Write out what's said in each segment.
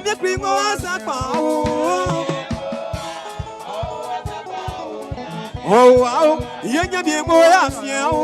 Ɲanmiɛn Kpli ng'ɔ o sakpa o. Ɔ wa o, yɛ Ɲanmiɛn ng'ɔ o e afiɛn o.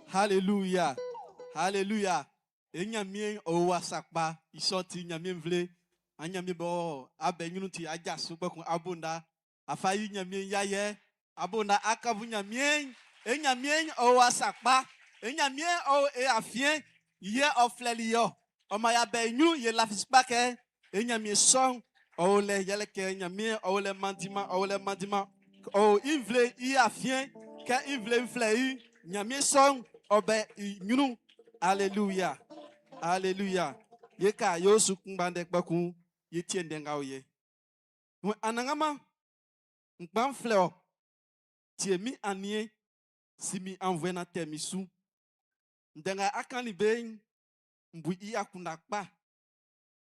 Hallelujah. Hallelujah. E Ɲanmiɛn ɔ wa sakpa i sɔ ti Ɲanmiɛn nvle. An Ɲanmiɛn bɔ abɛ ɲrun ti aja su kpɛkun abonda afa yi Ɲanmiɛn yayɛ abonda akabu Ɲanmiɛn. E Ɲanmiɛn ɔ wa sakpa. E Ɲanmiɛn ɔ e afiɛn yɛ ɔ flɛli ɔ. Ɔ ma ya bɛ ɲrun ye lafi kpa kɛ e Ɲanmiɛn sɔ'n ɔ o lɛ yɛlɛ kɛ Ɲanmiɛn ɔ o lɛ mandiman ɔ o lɛ mandiman ɔ o i nvle i afiɛn kɛ i nvle'n flɛ i Ɲanmiɛn sɔ'n ɔ bɛ i ɲrun. Aleluya. Aleluya. Ye ka yo su kunngba ndɛ kpɛkun ye tie ndɛ nga o ye. Wen Anannganman, n kpan flɛ ɔ, tie min aniɛn, si min aunnvuɛ nan tɛ min su. Ndɛ nga a kannin be'n, n bu i akunndan kpa.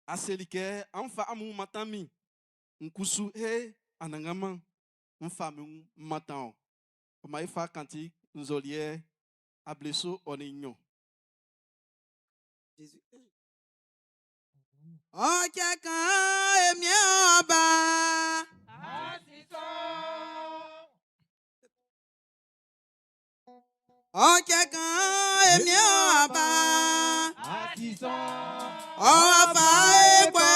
A seli kɛ, An fa amun wun mantan min. N kusu, ee Anannganman, n fa min wun m mantan ɔ. Ɔ man e fa kanti nzɔliɛ ableso ɔ nin nnyɔn. Ɔ cɛ kan e miɛn ɔ ba. Ɔ cɛ kan e miɛn ɔ ba. Ɔ wa fa e kpɛ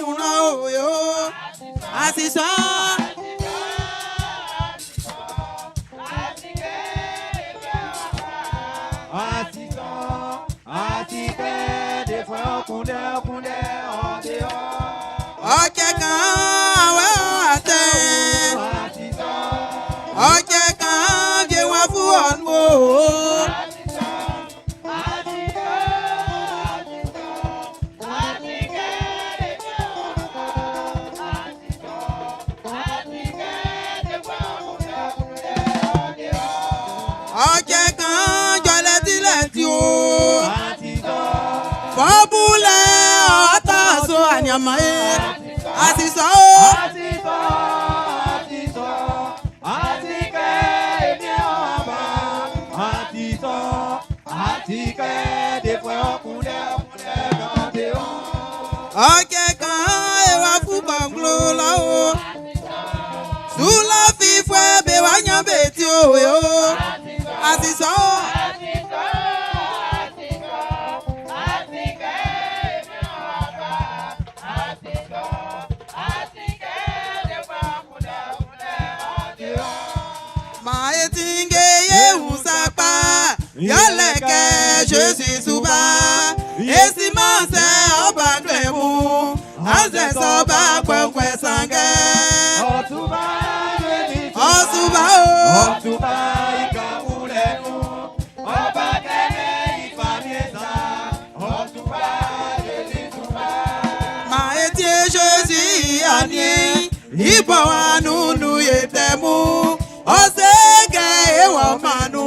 wun lɔ o yo. Asisɔ. Ɔ cɛ kan awɛ ɔ tɛ. Ɔ cɛ kan je wa fu ɔ nu o. Ɔ cɛ kan jɔlɛ tilẹ̀ tí o. Fọ́bùlẹ̀ ọ̀tá so àníàmọ́ ye. Àsìsọ́ o. Ɔ cɛ kan ewa fún gbọ̀ngbò lọ́wọ́. Sùlọ́ fífọ́ bẹ wá yan bètí òwe o. Àsìsọ́ o. Màá ti ń gé yehu sápá. Yọ̀lẹ̀kẹ̀ Jésù ṣùbà. Èsì máa ń sẹ́ ọba gbẹ̀mú. Àṣẹ sọba pẹ̀pẹ̀ sàngẹ́. Ọ̀ṣùbà o. Ọ̀túnba ìkàmúlẹ̀nu, ọba kẹ́lẹ́ ìfàmìẹ́sà, ọ̀túnba lèlítúbà. Màá ti Jésù àní. Ìbọn wa nínú yètẹ̀mú. Ọ̀sẹ̀gẹ̀ èèwọ̀ mànú.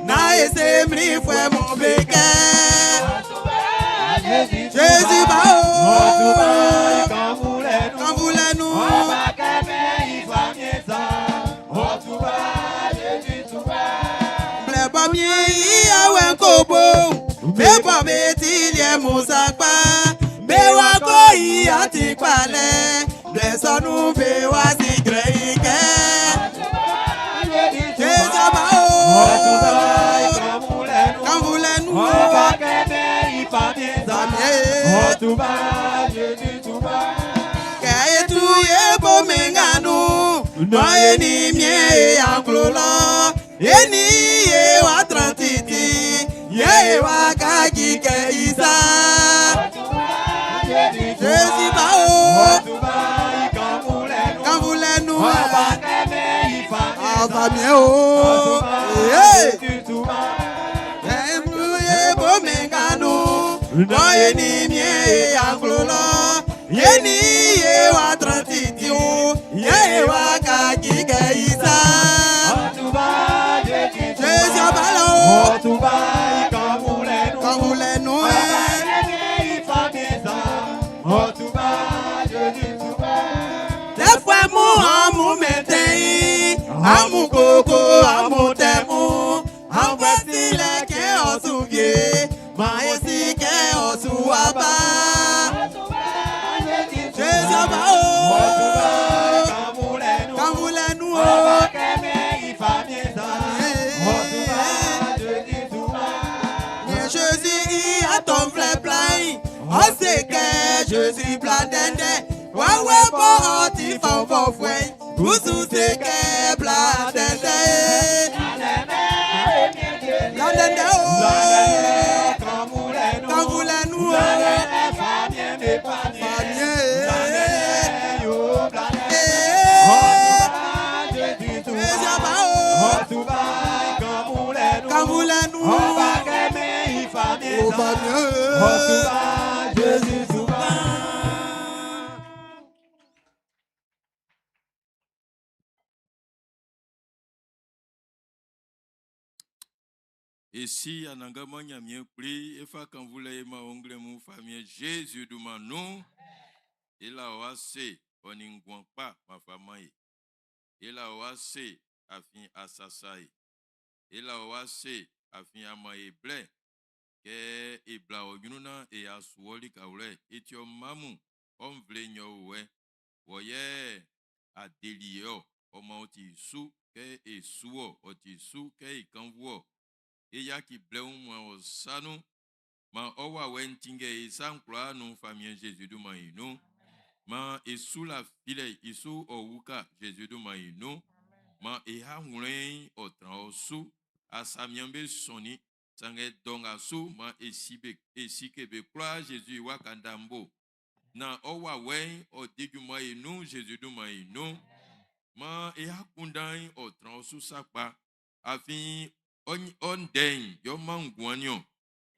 Náà èsè mìíràn fún ẹ̀mọ́ bẹ́kẹ́. Jésù bá o. Ọ̀túnba ìkàmúlẹ̀nu, Kànfùlẹ́nu. ọba kẹ́lẹ́ ìfàmìẹ́sà, ọ̀túnba lèlítúbà. Blẹ̀bọ̀ mi ìyàwó ẹ̀ kò bò. Bébọ̀ mi ti ilẹ̀ Mùsàpá. Bẹ́wà kó ìyá ti palẹ̀. Blẹ̀sọ̀nù bẹ́wà sí jẹ́ ìkẹ́. Jésù bá o. Ọ̀túnba ìkàmúlẹ̀nu, Kànfùlẹ́nu. ọba kẹ́lẹ́ ìfàmìẹ́sà, ọ̀túnba lèlítúbà. Kẹ̀ẹ́tù yé bomi ŋanu. Nọ eni mie yanklo lọ. Eni ye wa tran titi. Ye wa kaji kẹ isa. Jésù bá o. Ọ̀túnba ìkàmúlẹ̀nu. Kànfùlẹ́nu. Ọba kẹ́mẹ́ ìfàmìẹ́sà. Àfàmì o. Ọ̀túnba Ee. lèlítúbà. Ẹ̀mú Bɔ e nin Miɛn e anglo lɔ. E nin ye wa tran titi o. Yɛ e wa kaci kɛ i sa. Jésus ọba lọ o. Kọ̀wulẹ̀ nù ẹ́. Lẹ́fọ̀ mú ọmú mẹ́tẹ́ yìí, àmú kòkó àmú tẹ̀mú, àwọn sílẹ̀ kẹ́ ọ̀sùn bíi, màá yẹ sí kẹ́ ọ̀sùn wá bá. Jésù ọba o, kàmúlẹ̀nu o. Jésus a ton flé plein, on sait que je suis plein d'indé. Wáwé bọ́ ọtí fọ̀fọ̀ fún ẹ̀, gúúsù ṣe kẹ́ bla dẹ́ndẹ́. Bla dẹ́ndẹ́ o, kàmúlẹ̀nu o. Fàmíẹ́. Jésù ọba o, kàmúlẹ̀nu o. Ó fàmíẹ́. Esi anangama Ɲanmiɛn Kpli, e fa kannvunlɛ e man wɔ nglɛmun famiɛn Jésus dunman nun. E la wɔ ase ɔ nin nguan kpa mɔ a fa man e. E la wɔ ase afin a sasa e. E la wɔ ase afin a man e blɛ kɛ e bla ɔ ɲrun naan e a su wɔ likawlɛ. E ti ɔ mma mun, ɔ nvle'n yɛ ɔ o yɛ. Wɔ yɛ a deli e ɔ, ɔ maan ɔ ti su kɛ e su wɔ, ɔ ti su kɛ e kannvun wɔ. E yaci blɛ wunmuan'n ɔ sa nun. Maan ɔ wawɛ'n tinngɛ e sa'n kwlaa nun famiɛn Zezi dunman'n i nun. Maan e su lafilɛ'n i su ɔ uka Zezi dunman'n i nun. Maan e awlɛn'n ɔ tran ɔ su. Asamian'm be sɔnnin, sanngɛ dɔ nga su maan e si be e sike be kwlaa Zezi i waka nda'n bo. Naan ɔ wawɛ'n ɔ di junman e nun Zezi dunman'n i nun. Maan e akunndan'n ɔ tran ɔ su sakpa. Afin ɔ ndɛ'n yɛ ɔ man nguan'n niɔn.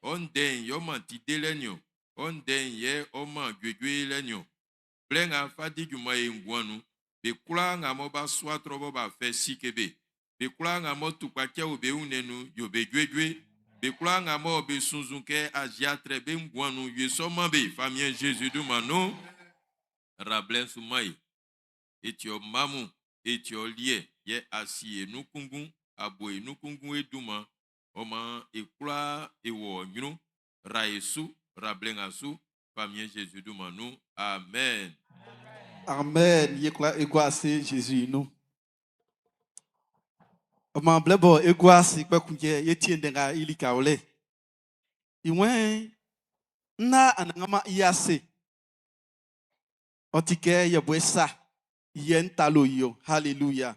Ɔ ndɛ'n yɛ ɔ man ti delɛ'n niɔn. Ɔ ndɛ'n yɛ ɔ man juejuelɛ'n niɔn. Blɛ nga a fa di junman e nguan nun'n, be kwlaa nga mɔ b'a sua trɔ mɔ b'a fɛ sike be. Be kwlaa nga mɔ tukpacɛ o be wunnɛn nun'n, yo be juejue. Be kwlaa nga mɔ be sunnzun kɛ a trɛ be nguan nun'n, yo sɔ man be famiɛn Zezi dunman nun. Ra blɛ'n su man e. E ti ɔ mma mun, e ti ɔ liɛ, yɛ a si e nun kunngun, a bo e nun kunngun e dunman. Ɔ maan e kwlaa e wɔ ɔ ɲrun. Ra e su, ra blɛ nga su, famiɛn Zezi dunman nun. Amen. Amen. Ye kwla e gua ase Jésus nun. Ɔ maan blɛ bɔ e gua ase kpɛkun yɛ ye tie ndɛ nga i likawlɛ. I wɛn nna Anannganman i ase. Ɔ ti kɛ yɛbuɛ sa yɛ n talo i ɔ. Hallelujah.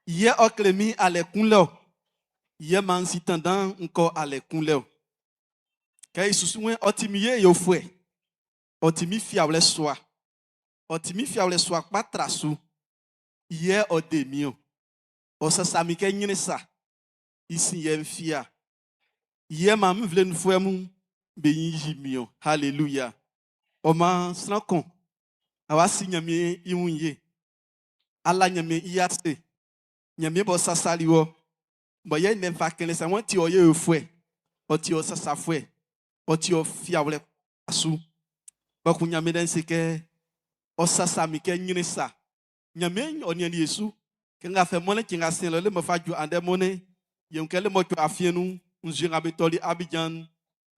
Yɛ ɔ kle min alɛ kunlɛ ɔ. Yɛ maan n si tandan n kɔ alɛ kunlɛ ɔ. Kɛ i susu wɛn ɔ ti min ye yofuɛ. Ɔ ti min fiawlɛ sua. Ɔ ti min fiawlɛ sua kpa tra su. Yɛ ɔ de min ɔ. Ɔ sasa min kɛ ɲrɛn sa. I sin yɛ n fia. Yɛ maan min nvle nunfuɛ mun be ɲin yi min ɔ. Hallelujah. Ɔ maan sran kun a wa si Ɲanmiɛn i wun ye. Ala Ɲanmiɛn i ase. Ɲanmiɛn b'ɔ sasali wɔ. Bɔ yɛ ndɛ'n fa kɛnlɛ sa wɔn ti ɔ ye yofuɛ. Ɔ ti ɔ sasafuɛ. Ɔ ti ɔ fiawlɛ su. Kpɛkun Ɲanmiɛn ndɛ'n se kɛ ɔ sasa min kɛ ɲrɛn sa. Ɲanmiɛn ɔ niannin e su. Kɛ nga fɛ mɔnnɛn cɛn nga siɛn lɔ le mɔ fa ju andɛ mɔnnɛn. Yɛ kɛ le mɔcuɛ afiɛn nun nzue nga be tɔli Abidjan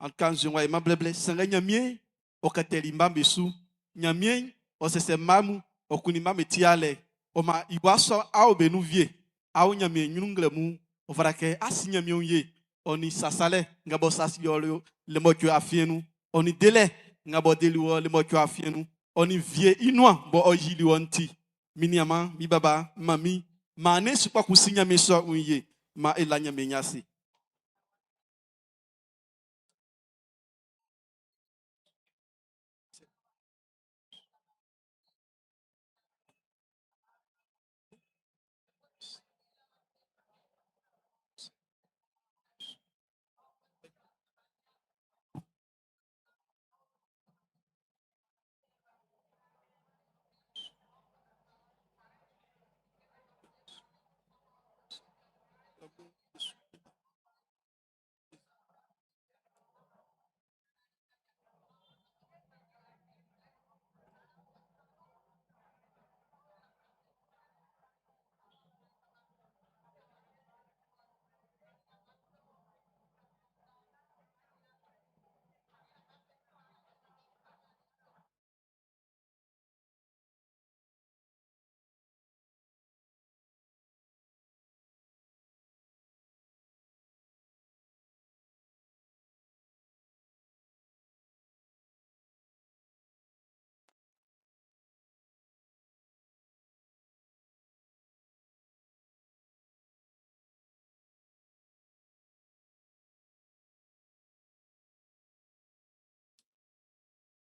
en tout cas nzue wa ma blɛblɛ. Sanngɛ Ɲanmiɛn ɔ kɛtɛli mma'm be su. Ɲanmiɛn ɔ sɛsɛ mma mun ɔ kunnin mma'm be ti alɛ. Ɔ maan i wa sɔ awo be nun wie. Awo Ɲanmiɛn ɲrun nglɛmun ɔ fata kɛ a si Ɲanmiɛn wun ye. Ɔ nin sasalɛ nga bɔ sasi ɔ le mɔcuɛ afiɛn nun. Ɔ nin delɛ nga bɔ deli wɔ le mɔcuɛ afiɛn nun. Ɔ nin vie i nuan bɔ ɔ yili wɔ ti. Mi nianman, mi baba, mami, maan ne su kpɔkun si Ɲanmiɛn sɔ wun ye. Maan e la Ɲanmiɛn ase.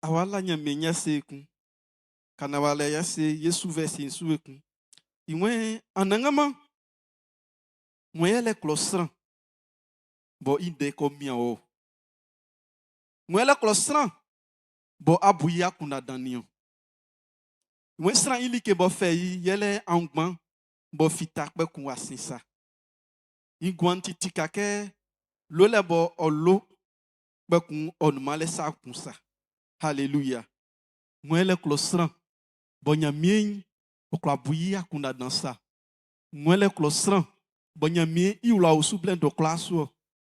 Awa la Ɲanmiɛn i ase ekun. Ka naan w'a la i ase Yesu vɛsi'n su ekun. I waan, Anannganman, wan yɛlɛ klɔ sran bɔ i ndɛ kɔ mian wɔ? Wan yɛlɛ klɔ sran bɔ a bu i akunndan dan nin-ɔn? I waan sran i like b'ɔ fɛ i yɛlɛ aunngban b'ɔ fita kpɛkun w'a sin sa. I nguan'n ti tika kɛ lolɛ bɔ ɔ lo kpɛkun ɔ nunman lɛ sa kun sa. Haleluya! Wan yɛlɛ klɔ sran bɔ Nyanmiɛn'n ɔ kwla bu i akunndan dan sa? Wan yɛlɛ klɔ sran bɔ Nyanmiɛn i wla o su blɛ dɔ kwlaa su-ɔ?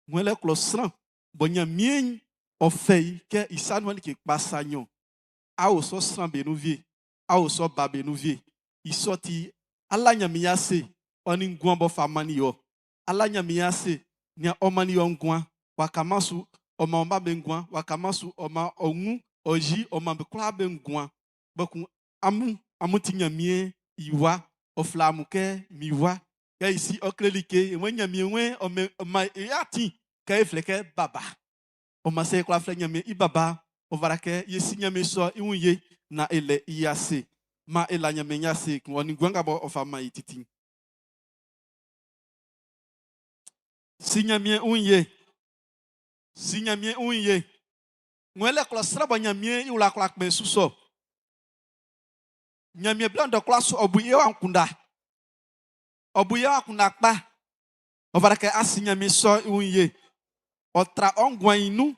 Wan yɛlɛ klɔ sran bɔ Nyanmiɛn'n ɔ fɛ i kɛ i sa nuan like kpa sa nnyɔn? A o sɔ sran be nun wie, a o sɔ ba be nun wie. I sɔ ti, a la Nyanmiɛn i ase ɔ nin nguan b'ɔ fa mannin wɔ. A la Nyanmiɛn i ase, nian ɔ mannin wɔ nguan, w'a ka-man su, ɔ man ɔ mma'm be nguan, w'a ka-man su, ɔ man ɔ wun, ɔ yi, ɔ man be kwlaa be nguan. Kpɛkun amun, amun ti Nyanmiɛn i wa. Ɔ flɛ amun kɛ min wa. Kɛ i si ɔ kle like, e wun Nyanmiɛn wɛn, ɔ mɛn, ɔ man e atin kɛ e flɛ kɛ Baba. Ɔ man sɛ e kwla flɛ Nyanmiɛn i Baba, ɔ fata kɛ ye si Nyanmiɛn sɔ'n i wun ye naan e lɛ i ase. Maan e la Nyanmiɛn i ase kun ɔ nin nguan nga bɔ ɔ fa man e titi'n. Si Nyanmiɛn wun ye. Si Nyanmiɛn wun ye. Ngwlɛlɛ lɛ klɔ sran bɔ Nyanmiɛn i wla kwla kpɛn su sɔ. Nyanmiɛn blɛ dɔ kwla su ɔ bu i akunndan. Ɔ bu i akunndan kpa. Ɔ fata kɛ a si Nyanmiɛn sɔ'n i wun ye. Ɔ tra ɔ nguan'n i nun.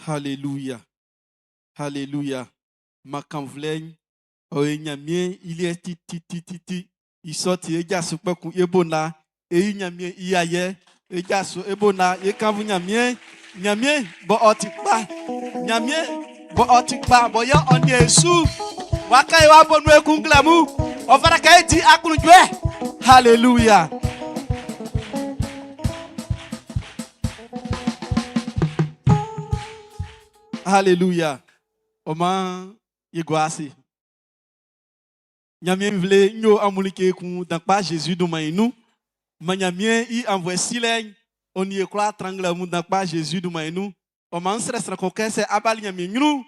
Hallelujah. Hallelujah. Makanvlɛ'n, ɔ ye Ɲanmiɛn i liɛ titititi. I sɔ ti e jaso kpɛkun e bo naan e yi Ɲanmiɛn i ayɛ. E jaso e bo naan e kannvun Ɲanmiɛn. Ɲanmiɛn bɔ ɔ ti kpa. Ɲanmiɛn bɔ ɔ ti kpa bɔ yɛ ɔ nian e su. W'a ka e w'a bo nun ekun nglɛmun. Ɔ fata kɛ e di aklunjuɛ. Hallelujah. Hallelujah. Ɔ maan e gua ase. Ɲanmiɛn nvle n yo amun like kun dan kpa Zezi dunman'n i nun. Man Ɲanmiɛn i aunnvuɛ silɛ'n ɔ nin e kwlaa tran nglɛmun dan kpa Zezi dunman'n i nun. Ɔ maan n srɛ sran kun kɛ sɛ a bali Ɲanmiɛn ɲrun'n,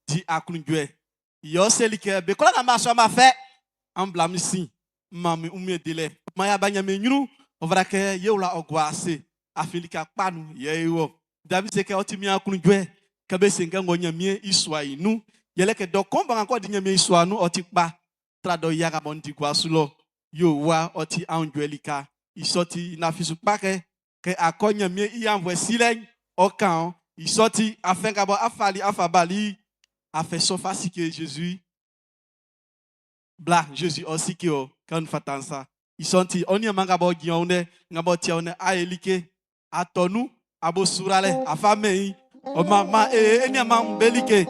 di aklunjuɛ. Yɛ ɔ seli kɛ, Be kwlaa nga b'a sua amun afɛ'n, an bla min sin, m man min wunmiɛn delɛ. Ɔ maan y'a ba Ɲanmiɛn ɲrun'n, ɔ fata kɛ ye wla ɔ gua ase, afin lika kpa nun yɛ e o-ɔ. David se kɛ ɔ ti min aklunjuɛ kɛ be se kɛ n kɔ Ɲanmiɛn i sua'n i nun. Yɛlɛ kɛ dɔ kun ba nga n kɔ di Ɲanmiɛn i sua'n nun ɔ ti kpa tra dɔ ya nga bɔ n di gua su lɔ. Yo wa ɔ ti aunjuɛ lika. I sɔ ti, n lafi su kpa kɛ, kɛ a kɔ Ɲanmiɛn i aunnvuɛ silɛ'n, ɔ kan ɔ. I sɔ ti, afɛ nga bɔ a fali a fa bali, afɛ sɔ fa sike Zezi. Bla, Zezi ɔ sike ɔ kɛ ɔ nin fata'n sa. I sɔ'n ti, ɔ nianman nga b'ɔ jin ɔ wun dɛ, nga b'ɔ tia ɔ wun dɛ, a ye like a tɔ nun, a bo suralɛ, a fa mɛn i. Ɔ maan, maan e nianman'm be like.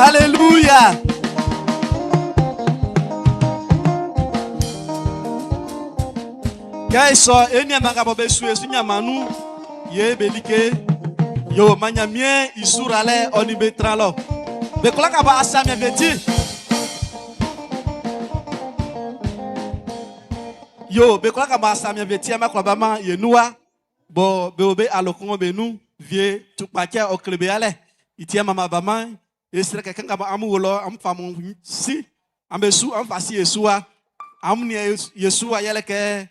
Hallelujah. Kɛ sɔ e nian ka bɔ be su e su ɲanman nun ye be like yo ma Ɲanmiɛn i suralɛ ɔ nin be tran lɔ. Be kwla ka bɔ asamiɛn be ti. Yo be kwla ka bɔ asamiɛn be ti ama kwla ba ma ye nuwa bɔ be o be alokɔngɔ be nun vie tukpacɛ ɔ kle be alɛ i ti ama ma ba ma e srɛ kɛ kan ka bɔ amun wo lɔ amun fa amun si an be su an fa si ye su wa amun nian ye su wa yɛlɛ kɛ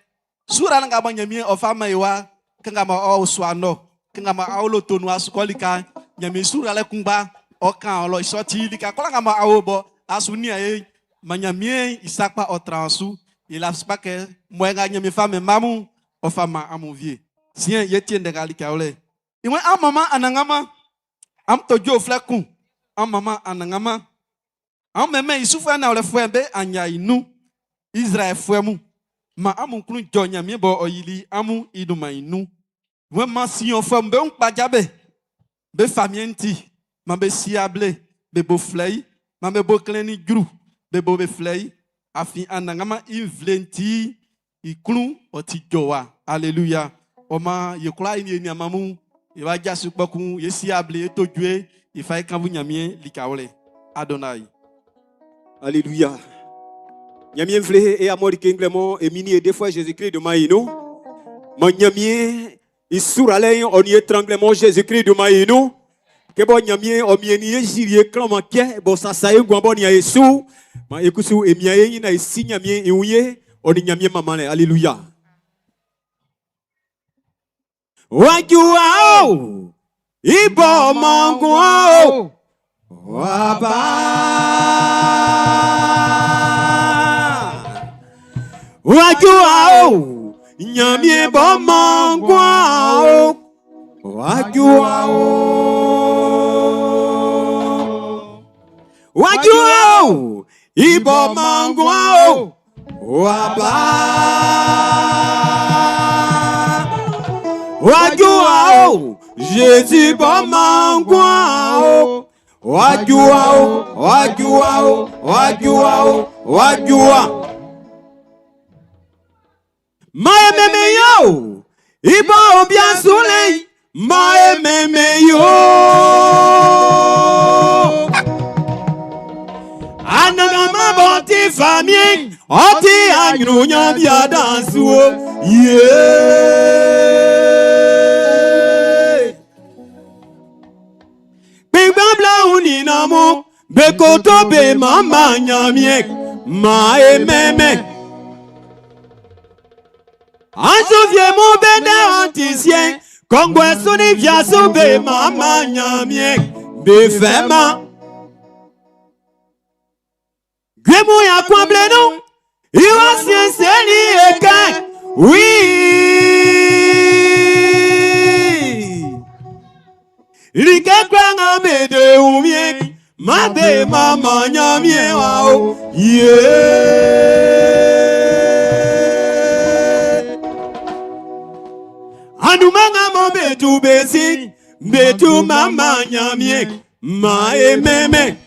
sura nga bɔ Ɲanmiɛn ɔ fa man ye wa kan ka ma ɔ sua nɔ kan ka ma awlo to nu asukɔ lika Ɲanmiɛn sura lɛ kunngba ɔ kan ɔ lɔ i sɔ ti lika kwlaa nga ma awo bɔ asu nian ye ma Ɲanmiɛn i sakpa ɔ tran su i la spa kɛ mɔ nga Ɲanmiɛn fa mɛn mamu ɔ fa ma amun vie siɛn ye tie ndɛ nga lika wlɛ i wen an mama anangama am to jo flɛ kun an mama anangama an mɛmɛ i sufuɛ nanwlɛfuɛ'n be anya i nun Izraɛlfuɛ mun ma amun klun jɔ Ɲanmiɛn bɔ ɔ yili amun i dunman i nun wen ma Sionfuɛ'm be wun kpaja be be famiɛn'n ti man be si able be bo flɛ i man be bo klɛn ni jru be bo be flɛ i afin Anannganman i nvle'n ti i klun ɔ ti jɔwa alléluia ɔ ma ye kwlaa ye nianman mun ye wa jaso kpɔkun ye si able ye to jue ye fa ye kanvu Ɲanmiɛn likawlɛ Adonai. Alléluia. Ɲanmiɛn nvle e amori kengle mo e mini e defo Jésus-Christ de maïno. Ma Ɲanmiɛn i suralɛ on y étrangle mo Jésus-Christ de maïno. Ke bo Ɲanmiɛn o mieni e jiri e klan ma kɛ bo sasa e gwan bo ni e su. Ma e kusu e mia e ina e si Ɲanmiɛn e unye on ni Ɲanmiɛn maman le. Alléluia. Wajua o ibo mangu o waba. Wajua o Ɲanmiɛn bo mangu o wajua o. Wajua o ibo mangu o waba. Wajua o Jésus bo mangu o wajua o wajua o wajua o wajua. Mae meme yo ibo obia sule mae meme yo. Anagama boti famille oti anyunya bia dansu o ye. Gbigba bla uni na mo bekoto be mama nyamie mae meme. Anzovie mo bene antisien Kongwe suni via sobe mama nyamie be fema. Gwemu ya kwamble no Iwa sien seli eke Oui. Like kwanga me de umie Ma be mama nyamie wa o Yeah. Anumanga mo betu besi betu mama nyamie ma e meme.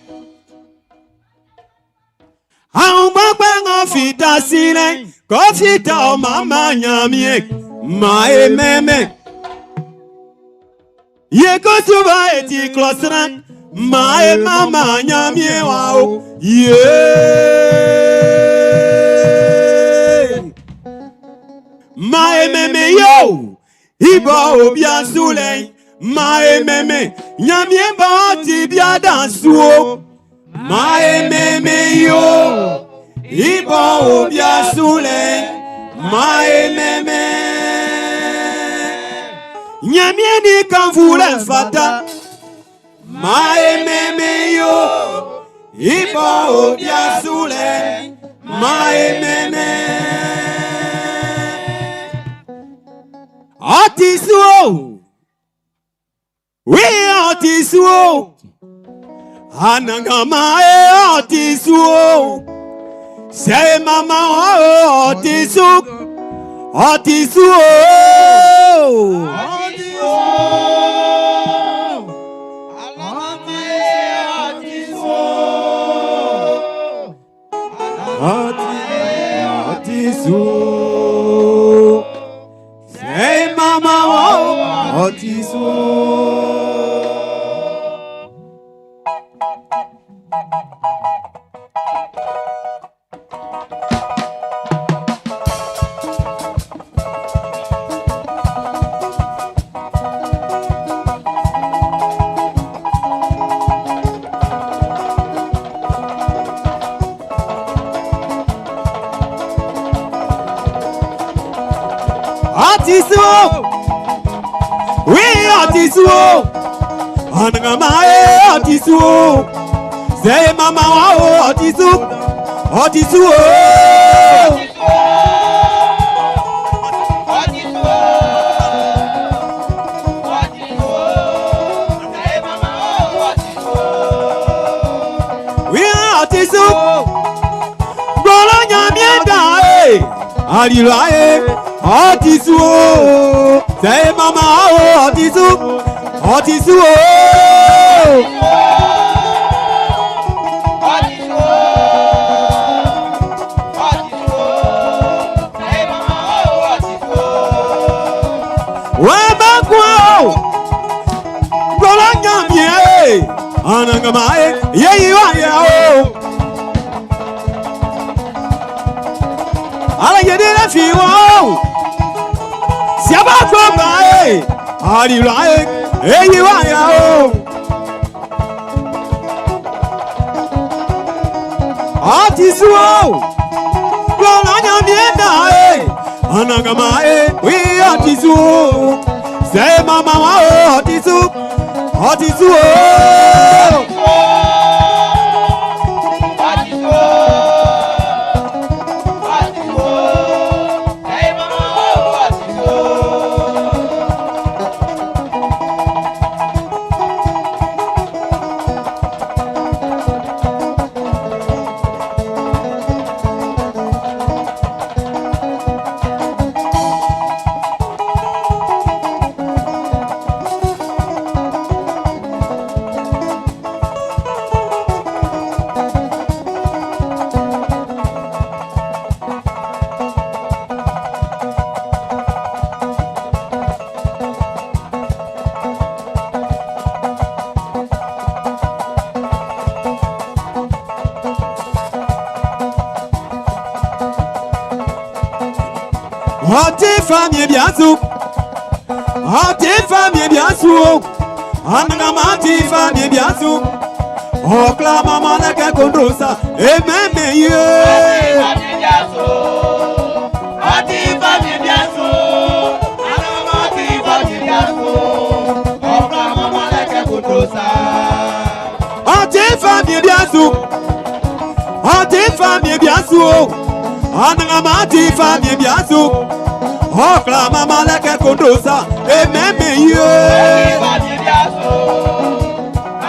Àwọn gbọ́pẹ́ wọn fìdá sílẹ̀ kó fìdá mama nyamie ma e meme. Ye kó túbọ̀ etí klọ́sìrán ma e mama nyamie wa o ye. Ma e meme yo ibo obi asule ma e meme nyamie ba ti bia dansu o ma e meme yo ibo obi asule ma e meme nyamie ni kanvule fata ma e meme yo ibo obi asule ma e meme. Ọtí sú o wí ọtí sú o anagama e ọtí sú o ṣe mama ọtí sú ọtí sú o. Ɔ ti su. Ɔ ti su o. Oui, ɔ ti su o. Anagama e, ɔ ti su o. Sɛ mama wa o, ɔ ti su. Ɔ ti su o. Oui, ɔ ti su. Gbɔlɔ Ɲanmiɛn dan e. Alila e, ɔ ti su o. Sɛ mama wa o, ɔ ti su. Ɔ ti su o. Wọ́n bá kún o. Gbọ́dọ̀ Ɲanmiɛn e. Anagama e, yeyi wa yẹ o. Alajede lẹ fi wọ́n o. Siaba gbọ́ bá e. Alila e, eyi wa yẹ o. Ɔ ti su o. Gbọ́dọ̀ Ɲanmiɛn dan e. Anagama e, wi ɔ ti su o. Sɛ mama wa o, ɔ ti su. Ɔ ti su o. Ɔ ti famiɛn bia'n su. Ɔ ti famiɛn bia'n su o. Anagama ti famiɛn bia'n su. Ɔ kla mama lɛ kɛ kondro sa. Ememe ye. Ɔ ti famiɛn bia'n su. Anagama ti famiɛn bia'n su. Ɔ kla mama lɛ kɛ kondro sa. Ɔ ti famiɛn bia'n su. Ɔ ti famiɛn bia'n su o. Anagama ti famiɛn bia'n su. Ɔ kla mama lɛ kɛ kondro sa. Ememe ye. Famiɛn bia'n su.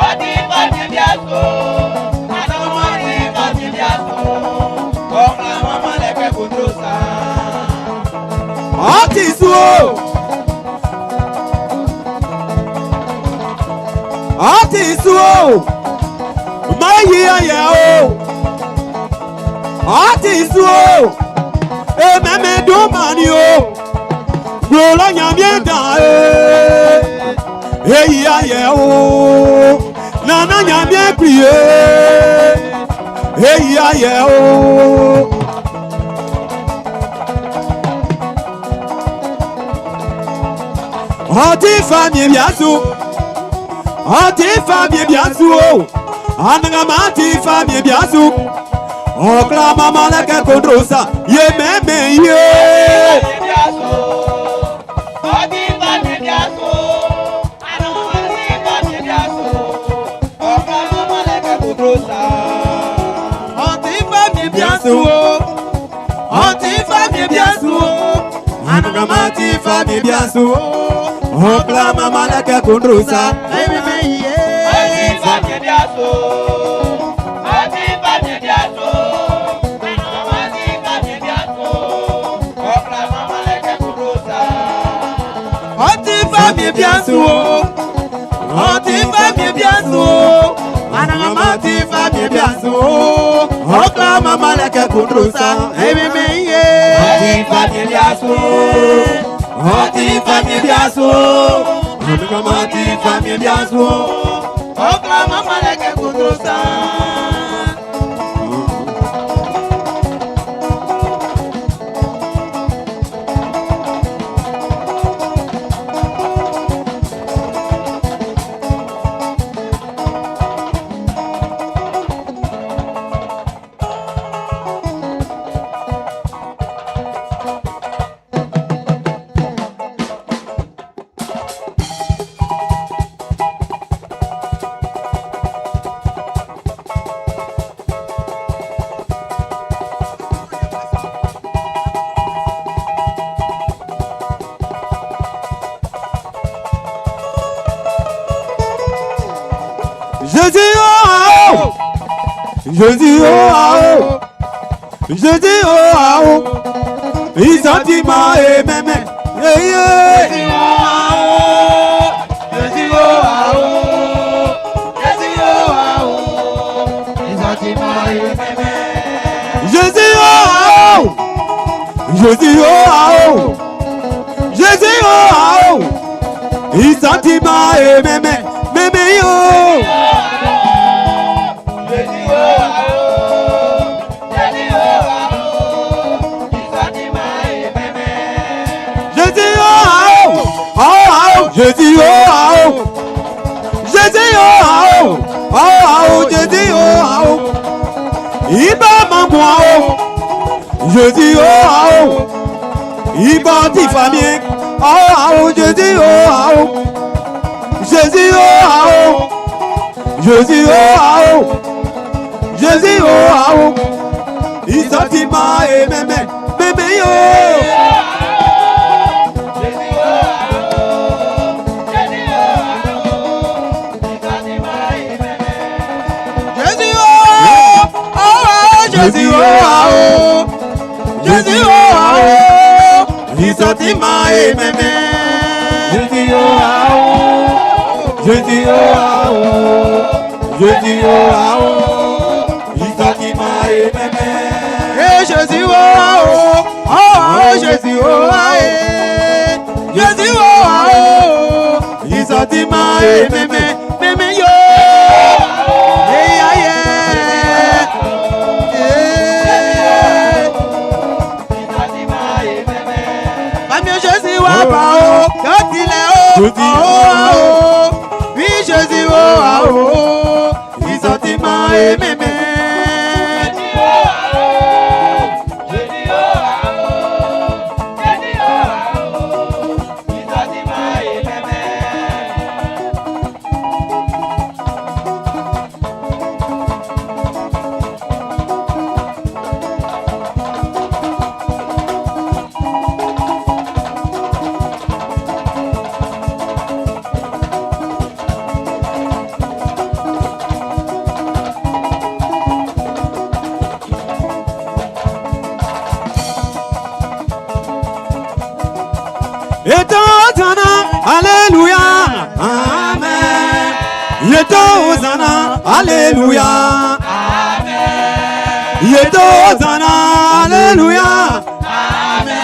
Ɔ ti famiɛn bia'n su. Anagama ti famiɛn bia'n su. Ɔ kla mama lɛ kɛ kondro sa. Ɔ ti su o. Ɔ ti su o. Ma yi ayɛ o. Ɔ ti su o. Ememe dun mani o. Gbolo Ɲanmiɛn dan e. Eyi ayɛ o. Nana Ɲanmiɛn kpli e. Eyi ayɛ o. Ɔ ti famiɛn bia'n su. Ɔ ti famiɛn bia'n su o. Anagama ti famiɛn bia'n su. Ɔ kla mama lɛ kɛ kondro sa. Ye mɛmɛ ye. Famiɛn bia'n su. Ɔ ti famiɛn bia'n su. Anagama ti famiɛn bia'n su. Ɔ kla mama lɛ kɛ kondro sa. Ɔ ti famiɛn bia'n su o. Ɔ ti famiɛn bia'n su o. Anagama ti famiɛn bia'n su. Ɔ kla mama lɛ kɛ kondro sa. Ememe ye. Ɔ ti famiɛn bia'n su. Ɔ ti famiɛn bia'n su. Anagama ti famiɛn bia'n su. Ɔ kla mama lɛ kɛ kondro sa. Ɔ ti famiɛn bia'n su o. Ɔ ti famiɛn bia'n su o. Anagama ti famiɛn bia'n su o. Ɔ kla mama lɛ kɛ kondro sa. Ememe ye. Ɔ ti famiɛn bia'n su. Ɔ ti famiɛn bia'n su. Anannganman ti famiɛn bia'n su o. Ɔ kwla manman lɛ kɛ kotro sa. Jésus oh, oh. Jésus oh, oh. Jésus oh, oh. Il sentiment et même yeah, yeah. Jésus oh, oh. Jésus oh, oh. Jésus oh, oh. Les sentiments et mémé. Jésus oh, oh. Jésus oh, oh. Jésus oh, oh. Il sentiment et même même yo. Jésus oh, oh. Jésus oh, oh. Les sentiments et mémé. Jésus oh, oh. Oh, oh. Jésus oh, oh. Jésus oh, oh. Oh, oh. Jésus oh, oh. Iba mangwa oh. Jésus oh, oh. Iba ti famille. Oh, oh. Jésus oh, oh. Jésus oh, oh. Jésus oh, oh. Jésus oh, oh. Il sentiment et même même yo. Jésus oh, oh. Jésus oh, oh. Les sentiments et mémé. Jésus oh, oh, oh. Jésus oh, oh. Jésus oh, oh. Il sentiment et même. Jésus oh, oh. Jésus oh, oh. Jésus oh, oh. Il sentiment et même. Eh Jésus oh, oh, oh, oh, Jésus oh, oh, eh. Jésus oh, oh, Il sentiment et même. mémé yo. Eh ya yeah. Eh. Fami Jésus wa pa o, yo tilẹ̀ o, Jésus, oh, oh, oh. Oui Jésus oh, oh, oh. Il sentiment et même. Et Hosanna, Alléluia, Amen. Et Hosanna, Alléluia. Amen. Et Hosanna, Alléluia. Amen.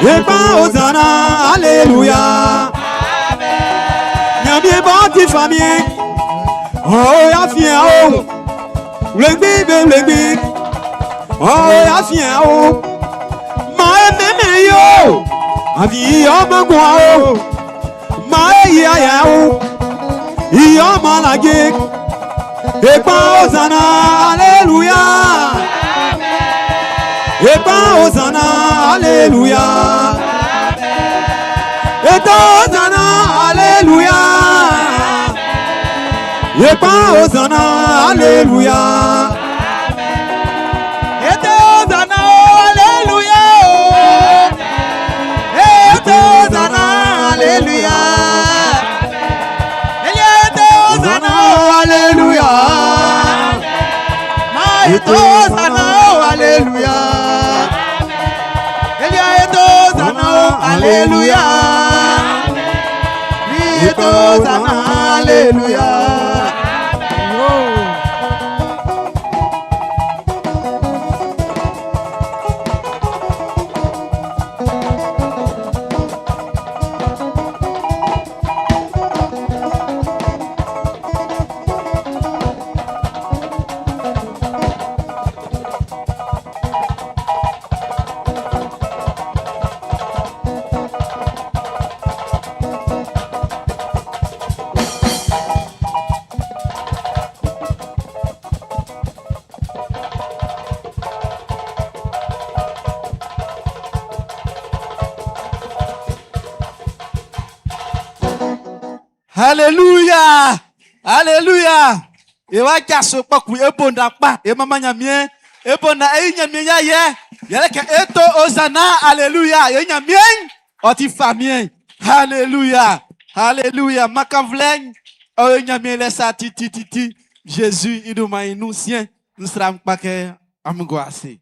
Et Hosanna, Alléluia. Amen. Nyamie bon ti famille. Oh ya fien oh. Wlegbi be wlegbi. Oh ya fien oh. Ma e meme yo. Àfi ọmọ gun o. Ma e ya ya o. Ìyá ọmọ làgé. Epa Hosanna, Alléluia. Epa Hosanna, Alléluia. Epa Hosanna, Alléluia. Epa Hosanna, Alléluia. Ete Hosanna, oh, Alléluia, oh. Ete Hosanna, Alléluia. Ete Hosanna, oh, Alléluia. Ma ete Hosanna, oh, Alléluia. Ete Hosanna, oh, Alléluia. Ete Hosanna, Alléluia. Hallelujah! Hallelujah! E wa jaso kpɔkun e bo nda kpa e manman Ɲanmiɛn. E bo nda e yi Ɲanmiɛn i ayɛ. Yɛle kɛ e to Ozana, Hallelujah! E Ɲanmiɛn'n, ɔ ti famiɛn. Hallelujah! Hallelujah! Makanvlɛ'n, ɔ yo Ɲanmiɛn lɛ sa titititi. Zezi i dunman'n i nun siɛn, n srɛ amun kpa kɛ amun gua ase.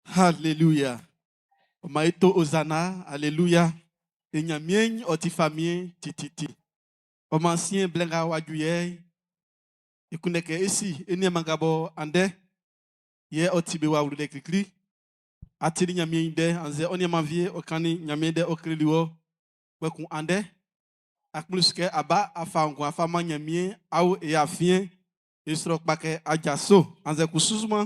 Hallelujah! Ɔ maan e to Ozana, Aleluya! E Ɲanmiɛn'n ɔ ti famiɛn tititi. Ɔ maan siɛn blɛ nga w'a ju yɛ'n, e kunndɛ kɛ é sí e niaanman nga bɔ andɛ yɛ ɔ ti be wa wlulɛ klikli. A tili Ɲanmiɛn i ndɛ annzɛ ɔ nianman wie ɔ kannin Ɲanmiɛn ndɛ ɔ kleli wɔ. Kpɛkun andɛ, a kplin su kɛ a ba a fa nguan fa man Ɲanmiɛn a o e afiɛn. E srɔ kpa kɛ a jaso annzɛ kusu man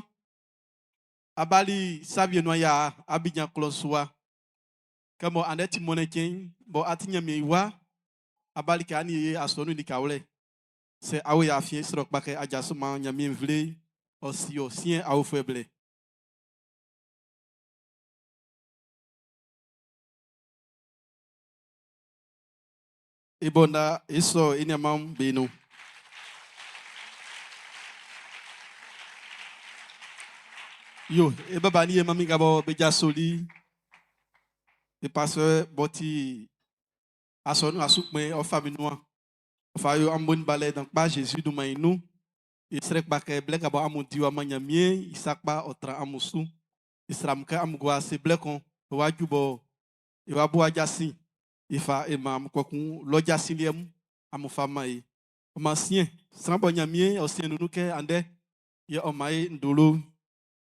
a bali sa wie nuan ya Abidjan klɔ'n su wa. Kɛ mɔ andɛ ti mɔnnɛn cɛn'n, bɔ a ti Ɲanmiɛn i wa, a bali kɛ a nin e asɔnun likawlɛ. Sɛ a o e afiɛn, e srɛ kpa kɛ a jaso man Ɲanmiɛn nvle'n ɔ si ɔ siɛn aofuɛ blɛ. E bo nda e sɔ e niaan'm be nun. Yo, e baba ni e mami nga bɔ be jasoli, e pasteur b'ɔ ti asɔnun asukpɛn ɔ fa min nuan, ɔ fa yo amun bo ni balɛ dan kpa Jésus dunman i nun. E srɛ kpa kɛ blɛ nga bɔ amun di wa man Nyanmiɛn i sa kpa ɔ tran amun su. E srɛ amun kɛ amun gua ase blɛ kun ɔ wa ju bɔ e wa bo ajasin e fa e man amun kpɛkun lɔ jasin liɛ mun amun fa man e. Ɔ man siɛn, sran bɔ Nyanmiɛn ɔ siɛn nun'n kɛ andɛ yɛ ɔ man e ndolo'n,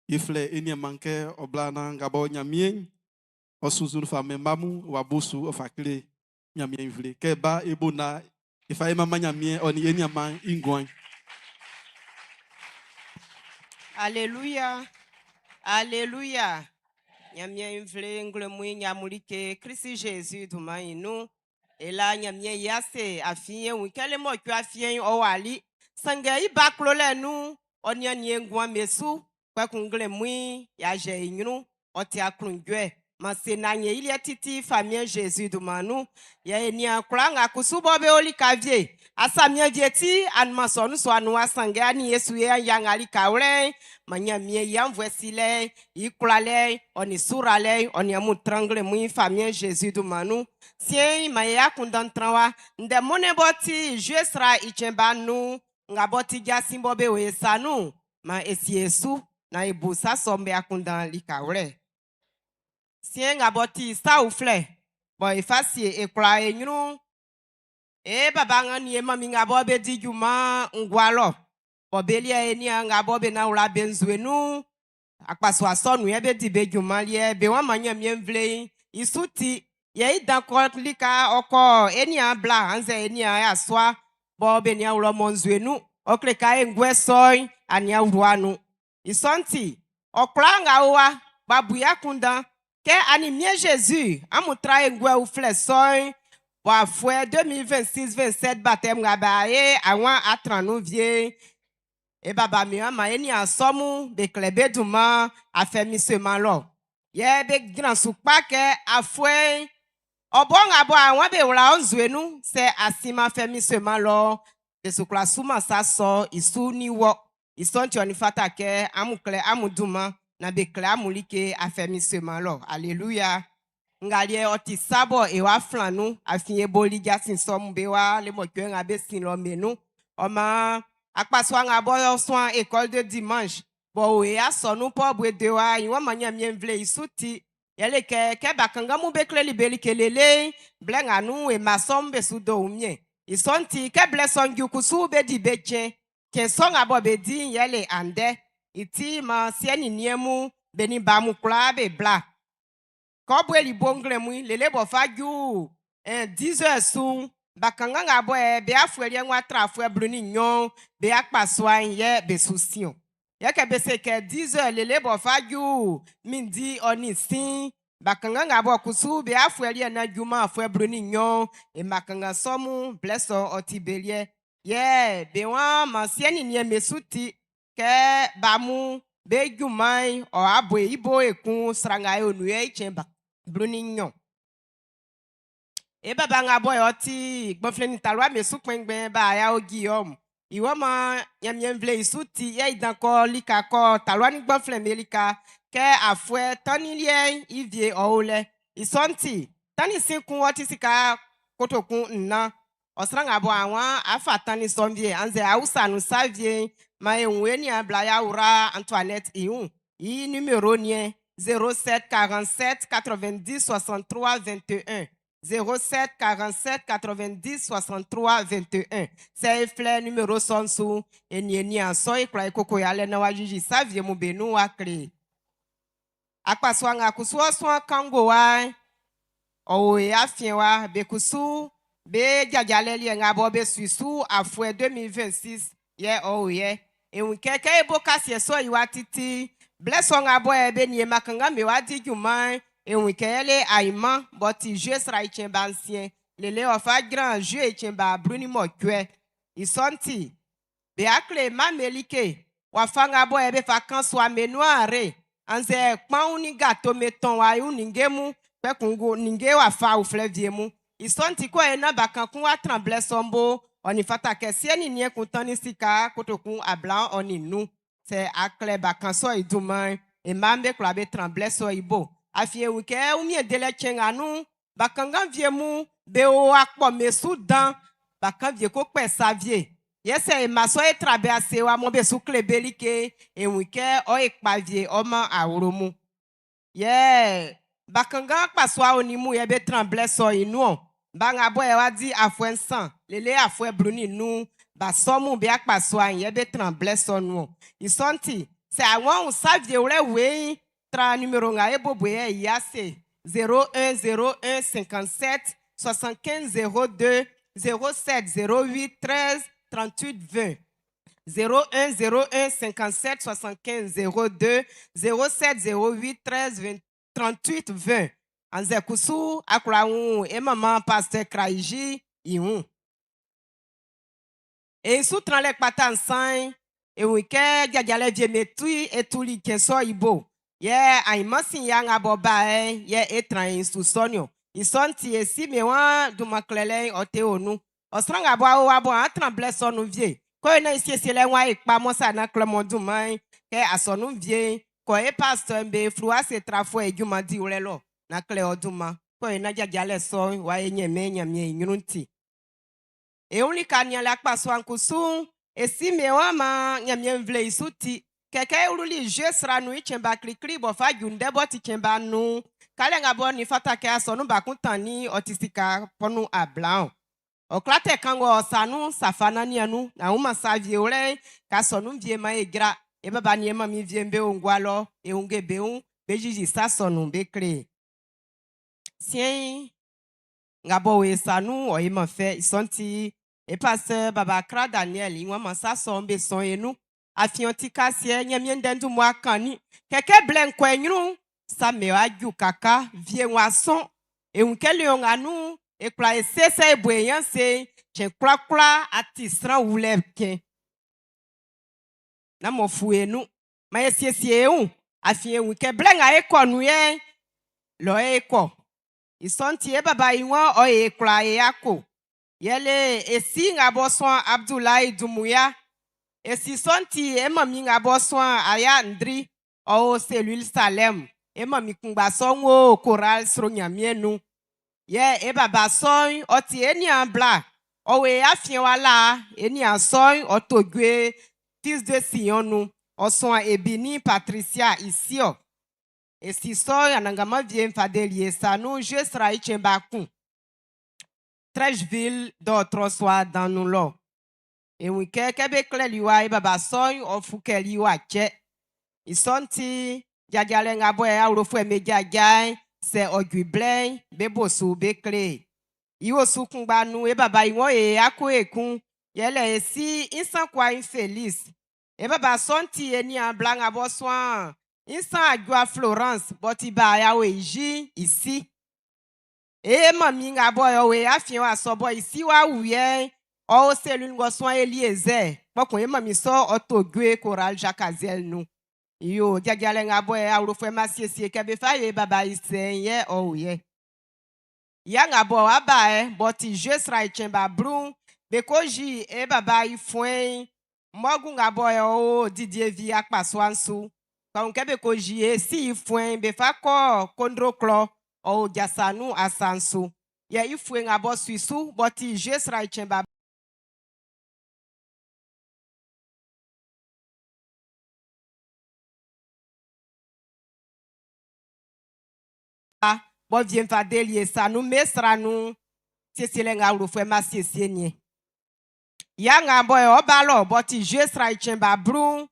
e flɛ e nianman kɛ ɔ bla nan nga bɔ Nyanmiɛn ɔ sunnzun fa mɛn mma mun wa bo su ɔ fa kle Nyanmiɛn i nvle. Kɛ e ba e bo nda e fa e manman Nyanmiɛn ɔ nin e nianman'n i nguan'n. Aleluya! Aleluya! Ɲanmiɛn i nvle nglɛmun i ɲanmun like Klisi Zezi dunman'n i nun. E la Ɲanmiɛn i ase afin e wun kɛ le mɔcuɛ afiɛn'n ɔ wali. Sanngɛ i ba klolɛ'n nun'n, ɔ niannin e nguan'n be su. Kpɛkun nglɛmun'n, y'a jɛ i ɲrun. Ɔ ti aklunjuɛ. Man se naan ye i liɛ titi Famiɛn Zezi dunman nun. Yɛ e niaan kwlaa nga kusu bɔ be o lika wie, asamian wie ti anunman sɔ'n sua nun wa sanngɛ a nin ye su ye an yia nga likawlɛ'n, man Nyanmiɛn i aunnvuɛ silɛ'n, i kwlalɛ'n, ɔ nin suralɛ'n, ɔ nin amun tran nglɛmun'n i Famiɛn Zezi dunman nun. Siɛn'n, man ye akunndan'n tran wa. Ndɛ mɔnnɛn b'ɔ ti Jue sra i cɛn ba nnun'n, nga b'ɔ ti jasin bɔ be o e sa nun'n, maan e sie e su naan e bu sa sɔ'm be akunndan likawlɛ. Siɛn nga b'ɔ ti sa uflɛ bɔ e fa sie e kwlaa e nyrun'n, e baba nga nin e manmin nga bɔ be di junman ngua lɔ, bɔ be liɛ e niaan nga bɔ be nan wla be nzue nun'n, akpasua sɔ nun yɛ be di be junman liɛ, be wan man Nyanmiɛn nvle'n i su ti. Yɛ i dan kɔ lika ɔ kɔ e niaan bla annzɛ e niaan yasua bɔ be nian wlɔ mɔ nzue nun, ɔ kle ka e nguɛ sɔ'n a nian wlua nun. I sɔ'n ti, ɔ kwlaa nga o wa, b'a bu i akunndan kɛ a nin Miɛn Jésus amun tra e nguɛ uflɛ sɔ'n bɔ afuɛ 2026-27 batɛm nga b'a e awan a tran nun wie'n, e baba min ama e niaan sɔ mun be klɛ be dunman afɛ min seman lɔ. Yɛ be jran su kpa kɛ afuɛ'n ɔ bɔ nga bɔ awan be wla ɔ nzue nun, sɛ a siman fɛ min seman lɔ'n, be su kwla suman sa sɔ'n i su nin wɔ. I sɔ'n ti ɔ nin fata kɛ amun klɛ amun dunman naan be klɛ amun like afɛ min seman lɔ. Aleluya! Nga liɛ ɔ ti sa bɔ e wa flan nun, afin e boli jasin sɔ mun be wa le mɔcuɛ nga be sin lɔ be nun. Ɔ maan, akpasua nga bɔ suan École de dimanche bɔ o e asɔnun Port Boué wa i wan man Nyanmiɛn nvle i su ti. Yɛle kɛ, kɛ ba kanngan mun be kleli be like lele'n, blɛ nga nun e mma sɔ'm be su do wunmiɛn. I sɔ'n ti, kɛ blɛ sɔ'n ju kusu be di be cɛn. Cɛn sɔ nga bɔ be di'n yɛle andɛ. I ti, maan siɛ nin niɛn mun, be nin ba mun kwlaa be bla. Kɛ ɔ bueli bo nglɛmun'n, lele b'ɔ fa ju 10 heures su'n, ba kanngan nga bɔ be afuɛ liɛ'n w'a tra afuɛ 12'n, be akpasua'n yɛ be su sin-ɔn. Yɛ kɛ be se kɛ 10 heures lele b'ɔ fa ju mindi ɔ nin sin'n, ba kanngan nga bɔ kusu be afuɛ liɛ'n nán juman afuɛ 12'n, e mma kanngan sɔ mun, blɛ sɔ'n ɔ ti be liɛ. Yɛ be waan man siɛ nin niɛn be su ti kɛ ba mun be junman'n ɔ a bo i bo ekun sran nga e o nun yɛ i cɛn ba 12. E baba nga bɔ ɔ ti gbanflɛn nin talua be su kpɛnngbɛn ba ya o Guillaume. I wɔ ma Ɲanmiɛn nvle i su ti yɛ i dan kɔ lika kɔ talua nin gbanflɛn be lika kɛ afuɛ tannin liɛ'n i vie ɔ o lɛ. I sɔ'n ti tannin sin kun ɔ ti sika kotokun nnan. Ɔ sran nga bɔ awan afa tannin sɔ'n vie annzɛ awusa nun sa vie ma e wun e nian bla ya wura Antoinette i wun. I numéro niɛ 07 47 90 63 21. 07 47 90 63 21. Sɛ e flɛ numéro sɔ'n su e ni e nian sɔ e kwla e koko yalɛ na wa jiji sa vie mu be nun wa kle. Akpasua nga kusu ɔ suan kango wa ɔ o e afiɛn wa be kusu be jajalɛ liɛ nga bɔ be sui su afuɛ 2026 yɛ ɔ o yɛ. E wun kɛ kɛ e bo kasiɛ sɔ i wa titi blɛ sɔ nga bɔ yɛ be ni e ma kanngan be wa di junman e wun kɛ yɛle ayiman bɔ ti jue sra i cɛn ba nsiɛn lele ɔ fa jran jue i cɛn ba blu ni mɔcuɛ. I sɔ'n ti be akle mame like wafa nga bɔ yɛ be fa kan sua me nuare annzɛ kpanwun ni gâteau me tɔn wa yu ninnge mu kpɛkun go ninnge wafa uflɛ vie mu. I sɔ'n ti kɔ e na bakan kun wa tran blɛ sɔ'n bo ɔ nin fata kɛ siɛ ni niɛn kun tán ni sika kotokun ablaɔn ɔ nin nu sɛ aklɛ bakan sɔ i dunman e mma'm be kwla be tran blɛ sɔ i bo. Afin e wun kɛ wunmiɛn delɛ cɛn nga nun bakanngan vie mu be o akpɔ me su dan bakan vie ko kpɛ sa vie. Yɛ sɛ e ma sɔ e tra be ase wa mɔ be su kle be like e wun kɛ ɔ e kpa vie ɔ man awlo mu. Yɛ bakanngan akpasua oni mu yɛ be tran blɛ sɔ i nun ba nga bɔ yɛ wa di afuɛ nsan lele afuɛ blu nin nnun ba sɔ mun be akpasua yɛ be tran blɛ sɔ nun i sɔ'n ti sɛ awon wun sa vie wlɛ weiin tra numéro nga e bobo yɛ i ase 01 01 57 75 02 07 08 13 38 20. 01 01 57 75 02 07 08 13 20 38 20. Anze kusu akura wun e maman pasteur Kraiji ihun. E su tran le kpata nsan e wun ke jajale vie me tui e tuli kenso ibo. Ye ayimansin ya nga bo ba e ye e tran e su sonyo. I ti e si me wan duma klele o te onu. O sran nga bo awo wa bo an tran ble sonu vie. Ko e na isiesie le wan e pa mo sa na kle mo duma ke asonu vie ko e pasteur be fluwa se trafo e juma di wle lo na kle o duma. Ko e na jajale so wa e nyeme nyamie nyunu ti. E un li ka nia la kpaso ankusu e si me wa ma nyamie mvle isu ti. Keke uruli je sra nu ichemba klikli bo fa junde bo ti chemba nu. Kale nga bo ni fata ke asonu bakun tan ni otisika ponu ablaon. Oklate kango osanu safana ni anu na uma sa vie ore ka sonu vie ma e gra e baba ni e ma mi vie mbe ongwa lo e unge be un be jiji sa sonu be kle. Sien nga bo we sanu o e ma fe isonti e pasteur baba kra Daniel i won ma sa so be son enu afihan ti ka sie nyemie ndendu mo akan ni keke ble nko enyu sa me wa ju kaka vie wa son e un kele on anu e kula e sese e bo eyan se che kula kula ati sran wule ken na mo fu enu ma e siesie un afihan un ke ble nga e konu ye lo e ko isonti e baba i won o e kula e ako yele esi nga bo son Abdoulaye Dumuya esi sonti e mami nga bo son aya ndri o cellule Salem e mami kungba so wo choral sro nyamie nu ye e baba son o ti e ni an bla o we afien wala e ni an son o togbe fils de Sion nu o son ebini Patricia isio esi so anangama vie mfadeli sanu je sera ichemba kun Trècheville d'autres soir dans nous lo. E wi ke ke be kle liwa e baba son o fuke liwa che. Isonti jajale nga bo e awro fu e me jaja se ogwi ble be bosu be kle. Iwo sukun gba nu e baba iwon e ako ekun yele e si insan kwa infelice. E baba sonti e ni an bla nga bo soan. Insan agua Florence boti ba ya we ji ici. E mami nga bo yo we afien wa so bo isi wa wuye o cellule ngo son Eliezer pokun e mami so o togwe choral Jacques Azel nu yo jajale nga bo e awro fo ma siesie ke be fa ye baba isen ye o wuye. Ya nga bɔ wa ba ɛ b'ɔ ti Jue sran i cɛn ba blu'n, be ko ji e baba i fuɛn'n mɔrgu nga bɔ ɔ o Didievi akpasua'n su. Kpɛkun kɛ be ko ji e si i fuɛn'n, be fa kɔ Kondro klɔ, ɔ o Jasanu asa'n su. Yɛ i fue nga b'ɔ su i su b'ɔ ti Jue sran i cɛn ba bɔ wie'n fa deli e sa nun Mesra nun'n, siesielɛ nga awlofuɛ'm b'a siesie nin. Ya nga bɔ ɔ ba lɔ b'ɔ ti Jue sran i cɛn ba blu'n,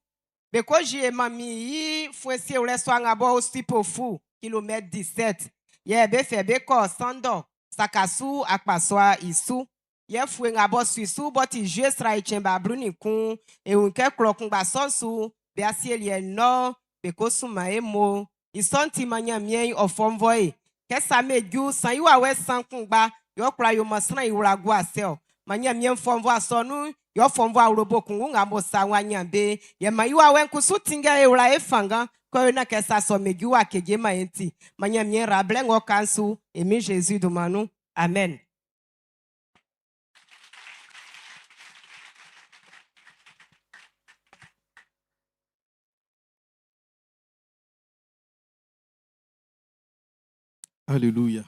be ko ji e manmin i fuɛn siewlɛ sua nga b'ɔ o Sipofu, kilomètre 17. Yɛ be fɛ be kɔ Sandɔ, Sakasu akpasua i su. Yɛ fue nga b'ɔ su i su b'ɔ ti Jue sran i cɛn ba 11, e wun kɛ klɔ kunngba sɔ'n su, be asieliɛ nɔn, be ko sunman e mo. I sɔ'n ti man Nyanmiɛn'n ɔ fɔnvɔ e. Kɛ sa me ju, san i wawɛ san kunngba, yɛ ɔ kwla yo man sran i wla gua ase ɔ. Man Nyanmiɛn'n fɔnvɔ asɔnun'n, yɛ ɔ fɔnvɔ awlobo kunngun nga mo sa wa nyan be. Yɛ man i wawɛ'n kusu tinngɛ e wla e fanngan, kɛ ɔ yo nan kɛ sa sɔ me ju wa keje man e'n ti. Man Nyanmiɛn ra blɛ ng'ɔ ka'n su, e Min Jésus dunman nun. Amen. Alléluia.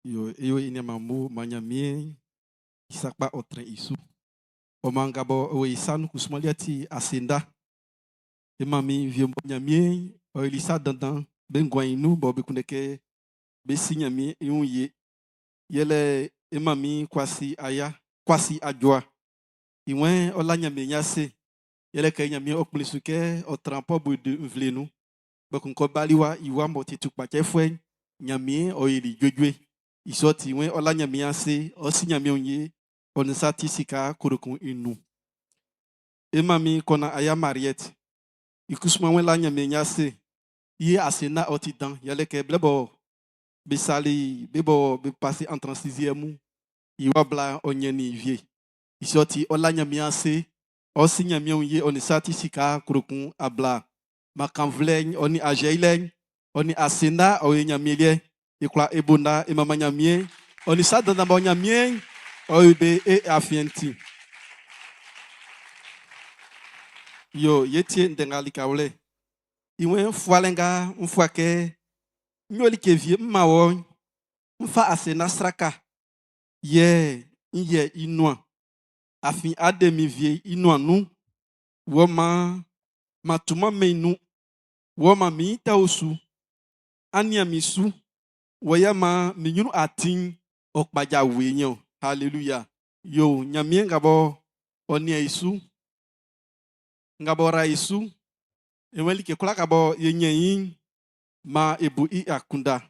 Yo e yo ine mambo manyamie isakpa otre isu. O manga bo o isanu kusumali ti asenda. E mami vie mo nyamie o elisa dandan be ngwan inu bo be kuneke be si nyamie yun ye. Yele e mami kwasi aya kwasi adjoa. Iwen ola nyamie nyase. Yele ke nyamie okplisuke o trampo bu de mvlenu. Gbɛkun kɔ baliwa iwa mɔ ti tukpacɛfuɛ nyamie ɔyeli juejue isɔ ti wɛn ɔla nyamie ase ɔsi nyamie ye ɔnisa ti sika korokun inu emami kɔna aya mariette ikusuma wɛn la nyamie nyase iye ase na ɔti dan yɛlɛ kɛ blɛbɔ besali bebɔ be passé entre en sixième iwa bla ɔnyɛni vie isɔ ti ɔla nyamie ase ɔsi nyamie ye ɔnisa ti sika korokun abla makanvlɛ ɔni azɛilɛ ɔni asenda ɔyɛ nyamie liɛ ikura ebonda emama nyamie ɔni sadandabɔ nyamie ɔyɛ be e afiɛnti yo yetie ndɛnga likawlɛ iwɛn fualɛnga nfuakɛ nyoli kevie mmawɔ nfa asenda sraka yɛ nyɛ inua afin ademi vie inua nu wɔma matuma menu wɔma mi ta osu ania mi su wɔyɛ ma mi nyunu atin ɔkpadza wenyo hallelujah yo nyamie ngabɔ ɔnia isu ngabɔ ra isu eweli ke kula kabɔ yenye yin ma ebu i akunda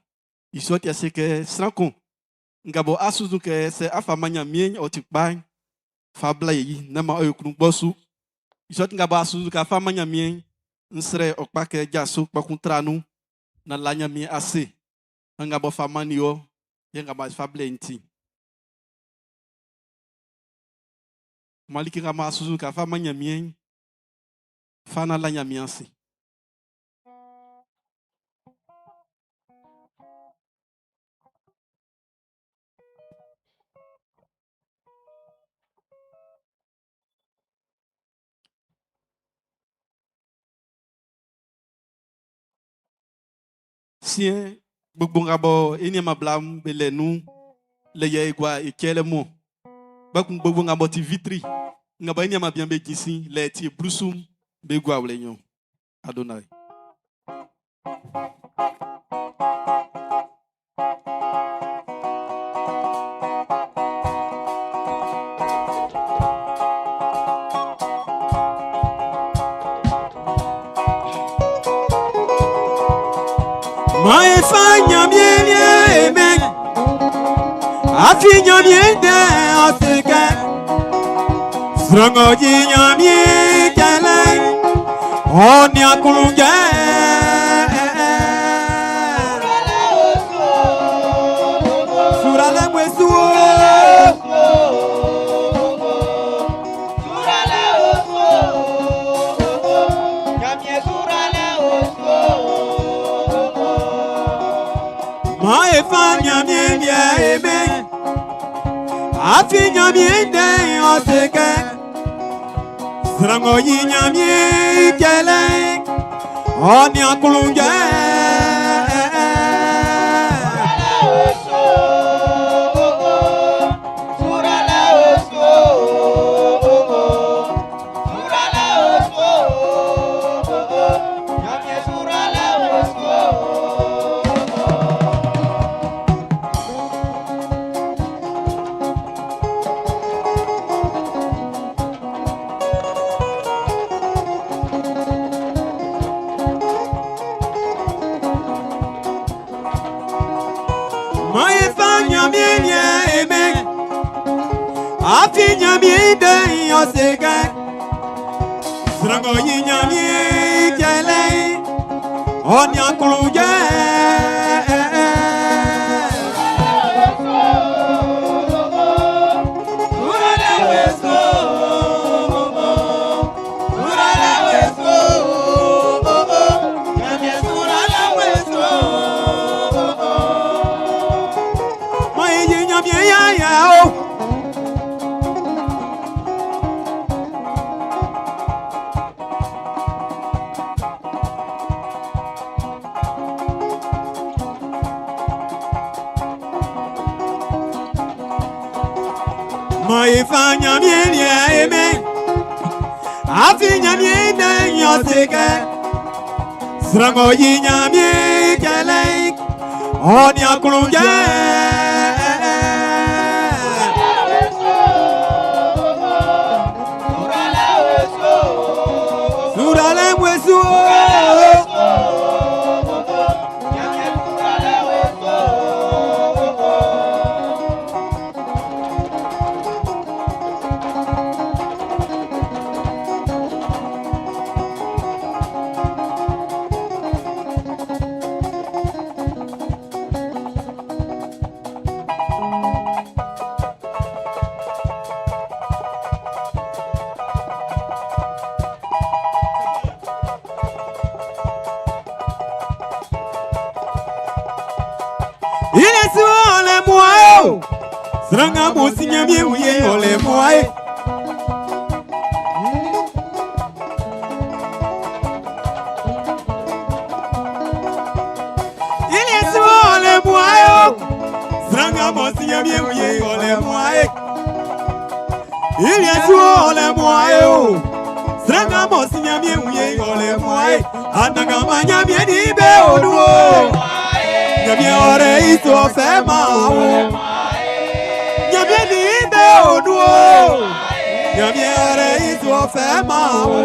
isu ti ase ke srankon ngabɔ asusu ke sɛ afa ma nyamie ɔti kpa fa bla yi na ma ɔyɛ kunu gbɔ su isu ti ngabɔ asusu ka fa ma nyamie nsrɛ ɔkpa kɛ dzaso kpɔkun tranu na la nyamie ase ngabɔ fa mani yɔ yɛ ngabɔ fa bla nti maliki nga ma asusu ka fa ma nyamie fa na la nyamie ase. Sien gbogbo ngabɔ eni ma bla be lɛ nu le yɛ egua etsɛ mo gbɛkun gbogbo ngabɔ ti vitri ngabɔ eni ma bia be dzisi le ti blusu be gua wlɛ nyɔ Adonai. Maefa nyamie eme Afi nyamie de aseke Srango ji nyamie kele Oni akulunge Surale mwesuo Ma e fa Ɲanmiɛn liɛ e mɛn. Afin Ɲanmiɛn ndɛ'n ɔ se kɛ sran ng'ɔ yi Ɲanmiɛn i kɛlɛ'n, ɔ nian klun jɛ. Ma e fa Ɲanmiɛn liɛ e mɛn. Afin Ɲanmiɛn ndɛ'n ɔ se kɛ sran ng'ɔ yi Ɲanmiɛn i kɛlɛ'n, ɔ nian klun jɛ. Ma e yi Ɲanmiɛn i ayɛ o. Ma e fa Ɲanmiɛn liɛ e mɛn. Afin Ɲanmiɛn ndɛ'n ɔ se kɛ sran ng'ɔ yi Ɲanmiɛn i kɛlɛ'n, ɔ nian klun jɛ. Suralɛ mwe su o. Ilé su ɔlɛ mua o. Sran nga mo si Ɲanmiɛn wie ɔlɛ mua e. Ilé su ɔlɛ mua o. Sran nga mo si Ɲanmiɛn wie ɔlɛ mua e. Ilé su ɔlɛ mua e o. Sran nga mo si Ɲanmiɛn wie ɔlɛ mua e. Anannganman Ɲanmiɛn ni be o nu o. Ɲanmiɛn ɔrɛ i sɔ fɛ ma o. Ɲanmiɛn ni be o nu o. Ɲanmiɛn ɔrɛ i sɔ fɛ ma o.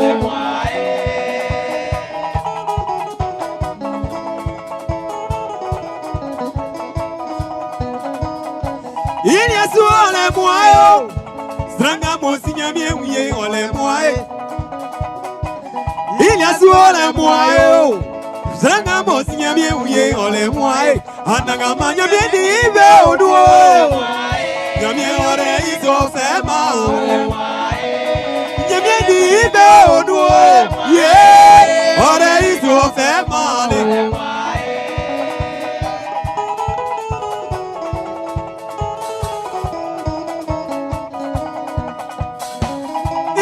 Ilé su ɔlɛ mua o. Sran nga mo si Ɲanmiɛn wie ɔlɛ mua e. Ilé su ɔlɛ mua o. Sran nga mo si Ɲanmiɛn wie ɔlɛ mua e. Anannganman Ɲanmiɛn ni be o nu o. Ɲanmiɛn ɔrɛ i sɔ fɛ ma o. Ɲanmiɛn ni be o nu o. Ye ɔrɛ i sɔ fɛ ma le.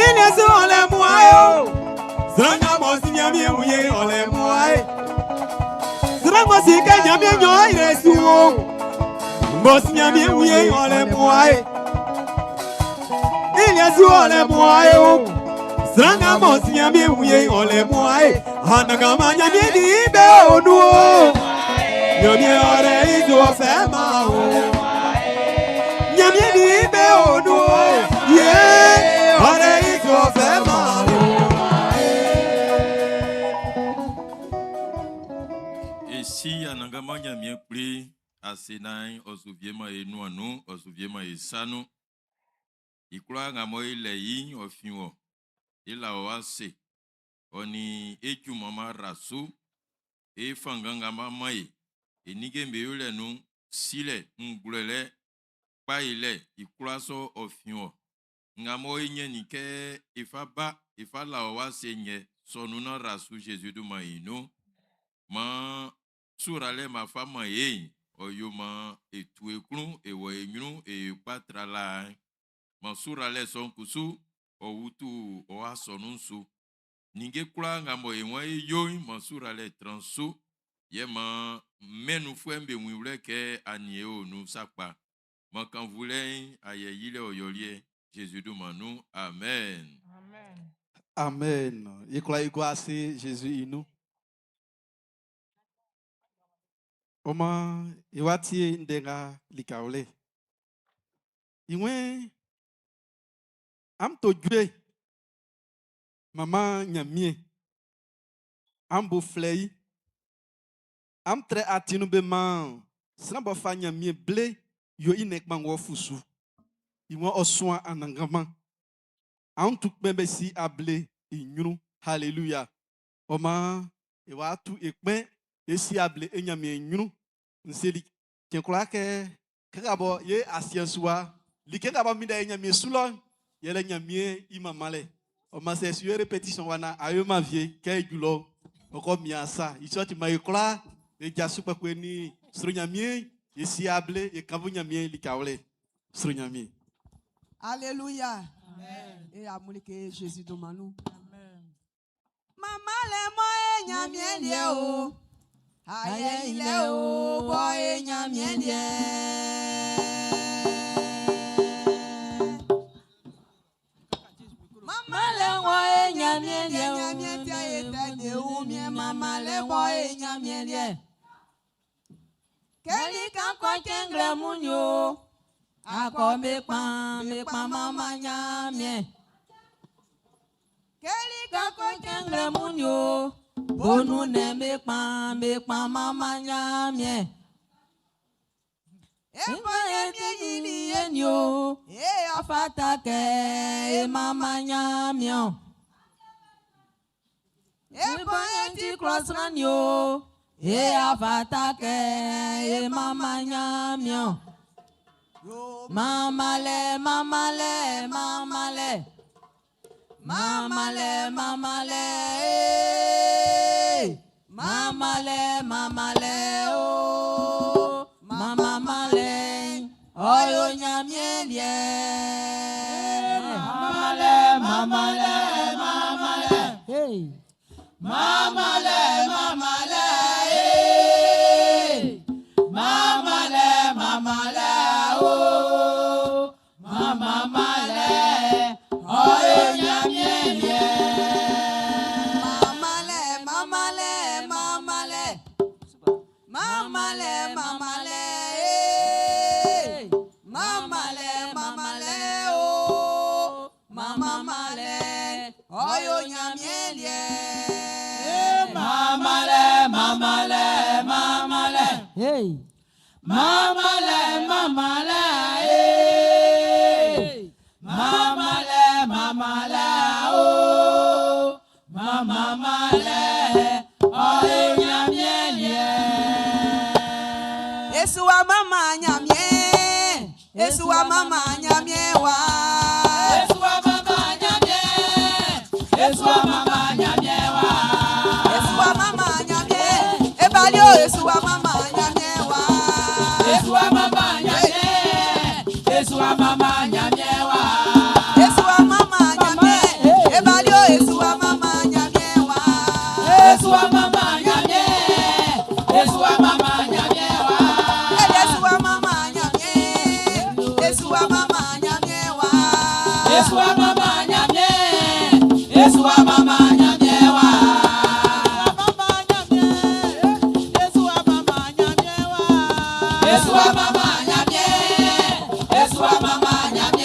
Ilé su ɔlɛ mua o. Sran nga mo si Ɲanmiɛn wie ɔlɛ mua e. Sran ng'ɔ si kɛ Ɲanmiɛn ɲɔ yrɛ su o. Mo si Ɲanmiɛn wie ɔlɛ mua e. Ilé su ɔlɛ mua e o. Sran nga mo si Ɲanmiɛn wie ɔlɛ mua e. Anannganman Ɲanmiɛn ni be o nu o. Ɲanmiɛn ɔrɛ i sɔ fɛ ma o. Ɲanmiɛn ni be o nu o. Ye ɔrɛ i sɔ fɛ ma o. Esi anannganman Ɲanmiɛn kpli ase naan ɔ su vie man e nuan nun, ɔ su vie man e sa nun. I kwlaa nga mɔ e lɛ i'n, ɔ fin wɔ. E la wɔ ase. Ɔ nin e junman ma ra su. E fanngan nga ma man e. E ninnge'm be yolɛ nun, silɛ, ngwlɛlɛ, kpa yilɛ, i kwlaa sɔ ɔ fin wɔ. Nga mɔ e ɲɛnnin kɛ e fa ba, e fa la wɔ ase nyɛ, sɔ nun na ra su Jésus dunman i nun. Maan suralɛ ma fa man e'n, Ɔ yo maan e tu e klun e wɔ e ɲrun e yo kpa tra laa'n. Man suralɛ sɔ'n kusu, ɔ utu ɔ asɔnun'n su. Ninnge kwlaa nga mɔ e waan é yó'n, man suralɛ tran su. Yɛ maan mɛn nunfuɛ'm be wun i wlɛ kɛ a nin e o nun sakpa. Man kannvunlɛ'n ayɛ yilɛ ɔ yɔliɛ. Zezi dunman nun. Amen. Amen. I kwla i gua ase Jésus i nun. Ɔ maan e wá tie ndɛ nga likawlɛ. I wen am to jue manman Ɲanmiɛn. An bo flɛ i. Am trɛ atin nun be man sran b'ɔ fa Ɲanmiɛn ble yo i nnɛn kpanngɔ fu su. I wan ɔ suan Anannganman. An tu kpɛn be si able i ɲrun. Hallelujah. Ɔ maan e wá tu e kpɛn e si able e Ɲanmiɛn ɲrun. N seli cɛn kwlaa kɛ kɛ nga bɔ ye asiɛ'n su wa like nga bɔ minndɛ e Ɲanmiɛn su lɔ'n yɛlɛ Ɲanmiɛn i manmanlɛ. Ɔ maan sɛ su ye répétition wa na a yo ma vie kɛ e ju lɔ ɔ kɔ mian sa. I sɔ ti man e kwlaa e jaso kpɛkun e ni sro Ɲanmiɛn e si able e kannvun Ɲanmiɛn likawlɛ. Sro Ɲanmiɛn. Alléluia. E amulike Jésus dunman nun. Mama le mo e Ɲanmiɛn liɛ o. Ayɛ ilɛ o bɔ e Ɲanmiɛn liɛ. Mama le mo e Ɲanmiɛn liɛ o. Ɲanmiɛn tiɛ e tɛ de wunmiɛn. Mama le mo e Ɲanmiɛn liɛ. Kɛli kan kɔ cɛnglɛ mun yo. Akɔ me kpan me kpan mama Ɲanmiɛn. Kɛli kan kɔ cɛnglɛ mun yo. Bonu nɛ me kpan me kpan mama Ɲanmiɛn. E bɔ e ti yili ye ni o. E afata kɛ e mama Ɲanmiɛn o. E bɔ e ti klɔ sran ni o. E afata kɛ e mama Ɲanmiɛn o. Mama lɛ, mama lɛ, mama lɛ. Mama lɛ, mama lɛ, eh. Mama lɛ, mama lɛ, oh. Mama ma lɛ, oyo Ɲanmiɛn liɛ. Mama lɛ, mama lɛ, mama lɛ. Hey. Mama lɛ, mama lɛ, eh. Mama lɛ, mama lɛ, oh. Mama ma lɛ, oyo Ɲanmiɛn liɛ. Mama lɛ, mama lɛ, mama lɛ. Mama lɛ, mama lɛ, eh. Mama lɛ, mama lɛ, oh. Mama ma lɛ, oyo Ɲanmiɛn liɛ. Mama lɛ, mama lɛ, mama lɛ. Hey. Mama lɛ, mama lɛ, eh. Mama lɛ, mama lɛ, oh. Mama ma lɛ, oyo Ɲanmiɛn liɛ. Esuwa mama Ɲanmiɛn, Esuwa mama Ɲanmiɛn wa. Esuwa mama Ɲanmiɛn, Esuwa mama Ɲanmiɛn wa. Esuwa mama Ɲanmiɛn, ebali o Esuwa mama Ɲanmiɛn wa. Esuwa mama Ɲanmiɛn, Esuwa mama Ɲanmiɛn wa. Esuwa mama Ɲanmiɛn, ebali o Esuwa mama Ɲanmiɛn wa. Esuwa mama Ɲanmiɛn, Esuwa mama Ɲanmiɛn wa. Esuwa mama Ɲanmiɛn, Esuwa mama Ɲanmiɛn wa. Esuwa mama Ɲanmiɛn, Esuwa mama Ɲanmiɛn wa. Mama Ɲanmiɛn, Esuwa mama Ɲanmiɛn wa. Esuwa mama Ɲanmiɛn, Esuwa mama Ɲanmiɛn.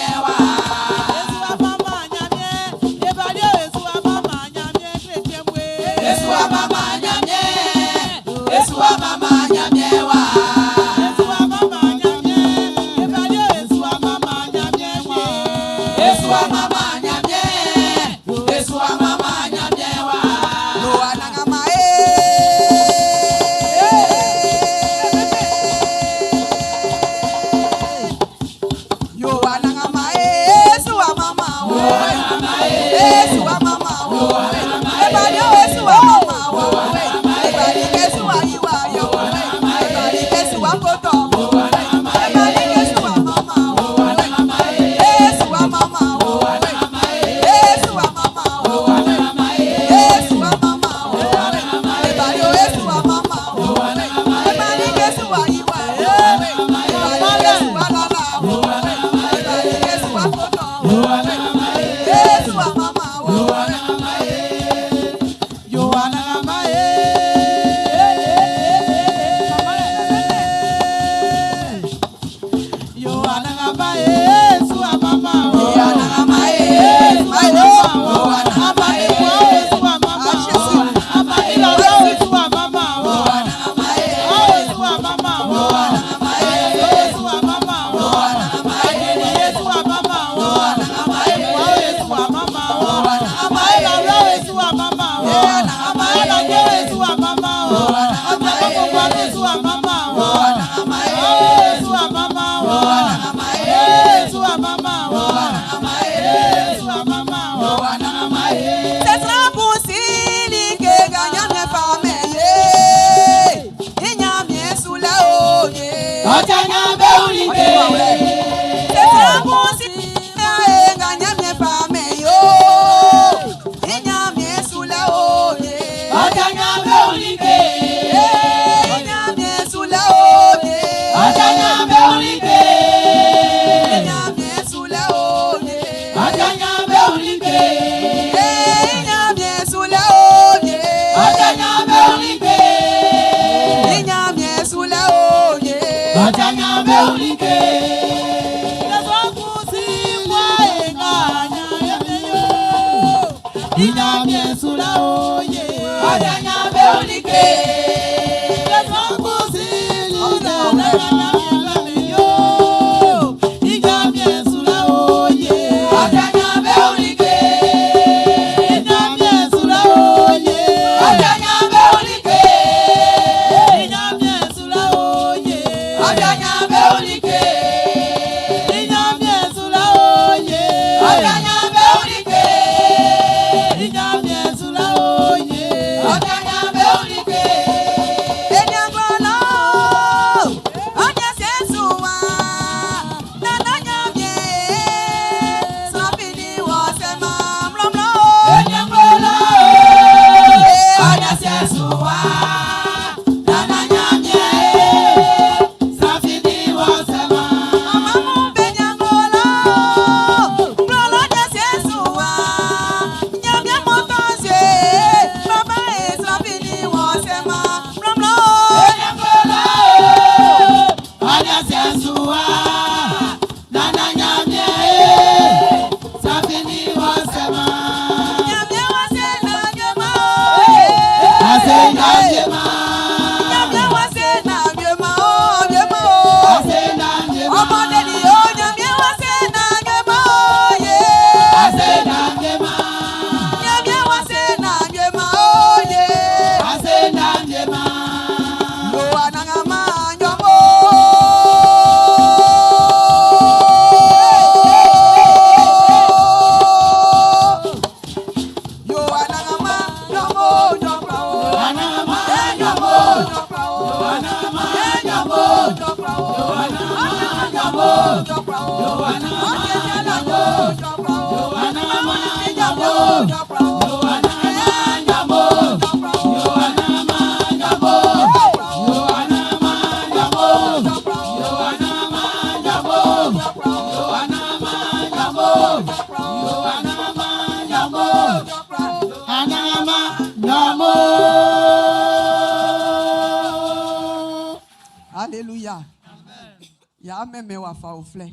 ye. Ọ̀tẹ̀yà bẹ́ òrìkè. Sẹ́sẹ́ kún sí ẹ̀ka nyàmé fàmẹ́ yó. Ìnyàmé sulẹ̀ o ye. Ọ̀tẹ̀yà bẹ́ òrìkè. Ìnyàmé sulẹ̀ o ye. Ọ̀tẹ̀yà bẹ́ òrìkè. Ìnyàmé sulẹ̀ o ye. Ọ̀tẹ̀yà bẹ́ òrìkè. Ìnyàmé sulẹ̀ o ye. Ọ̀tẹ̀yà bẹ́ òrìkè. Ìnyàmé sulẹ̀ o ye. Ọ̀tẹ̀yà bẹ́ òrìkè. Ọ̀tẹ̀yà bẹ́ òrìkè. Ọ̀tẹ̀yà bẹ́ òrìkè. Ọ̀tẹ̀yà bẹ́ òrìkè. Ọ̀tẹ̀yà bẹ́ òrìkè. Ọ̀tẹ̀yà bẹ́ òrìkè. Ọ̀tẹ̀yà bẹ́ òrìkè. Ọmọdé ni ó nyàmé wá sí nàgé mọ́ òye. Nyàmé wá sí nàgé mọ́ òye. Lo ananga ma nyomo. Yo ananga ma nyomo nyopra o. Nyomo nyopra o. Nyomo nyopra o. Nyomo nyopra o. Nyomo nyopra o. Nyomo nyopra o. Alléluia. Ya meme wa fa ofle.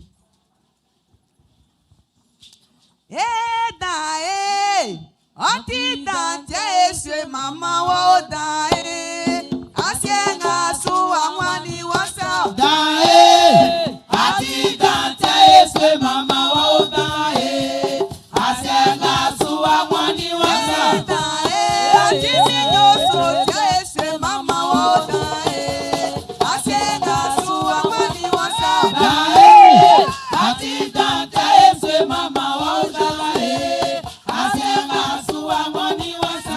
E da e, ati da Jesu mama wo da e. Asie nga su àwọn ni wọ́n sọ. E da e, ati si yo so Jesu mama wo da e. Asie nga su àwọn ni wọ́n sọ. Ati da Jesu mama wo da e. Asie nga su àwọn ni wọ́n sọ.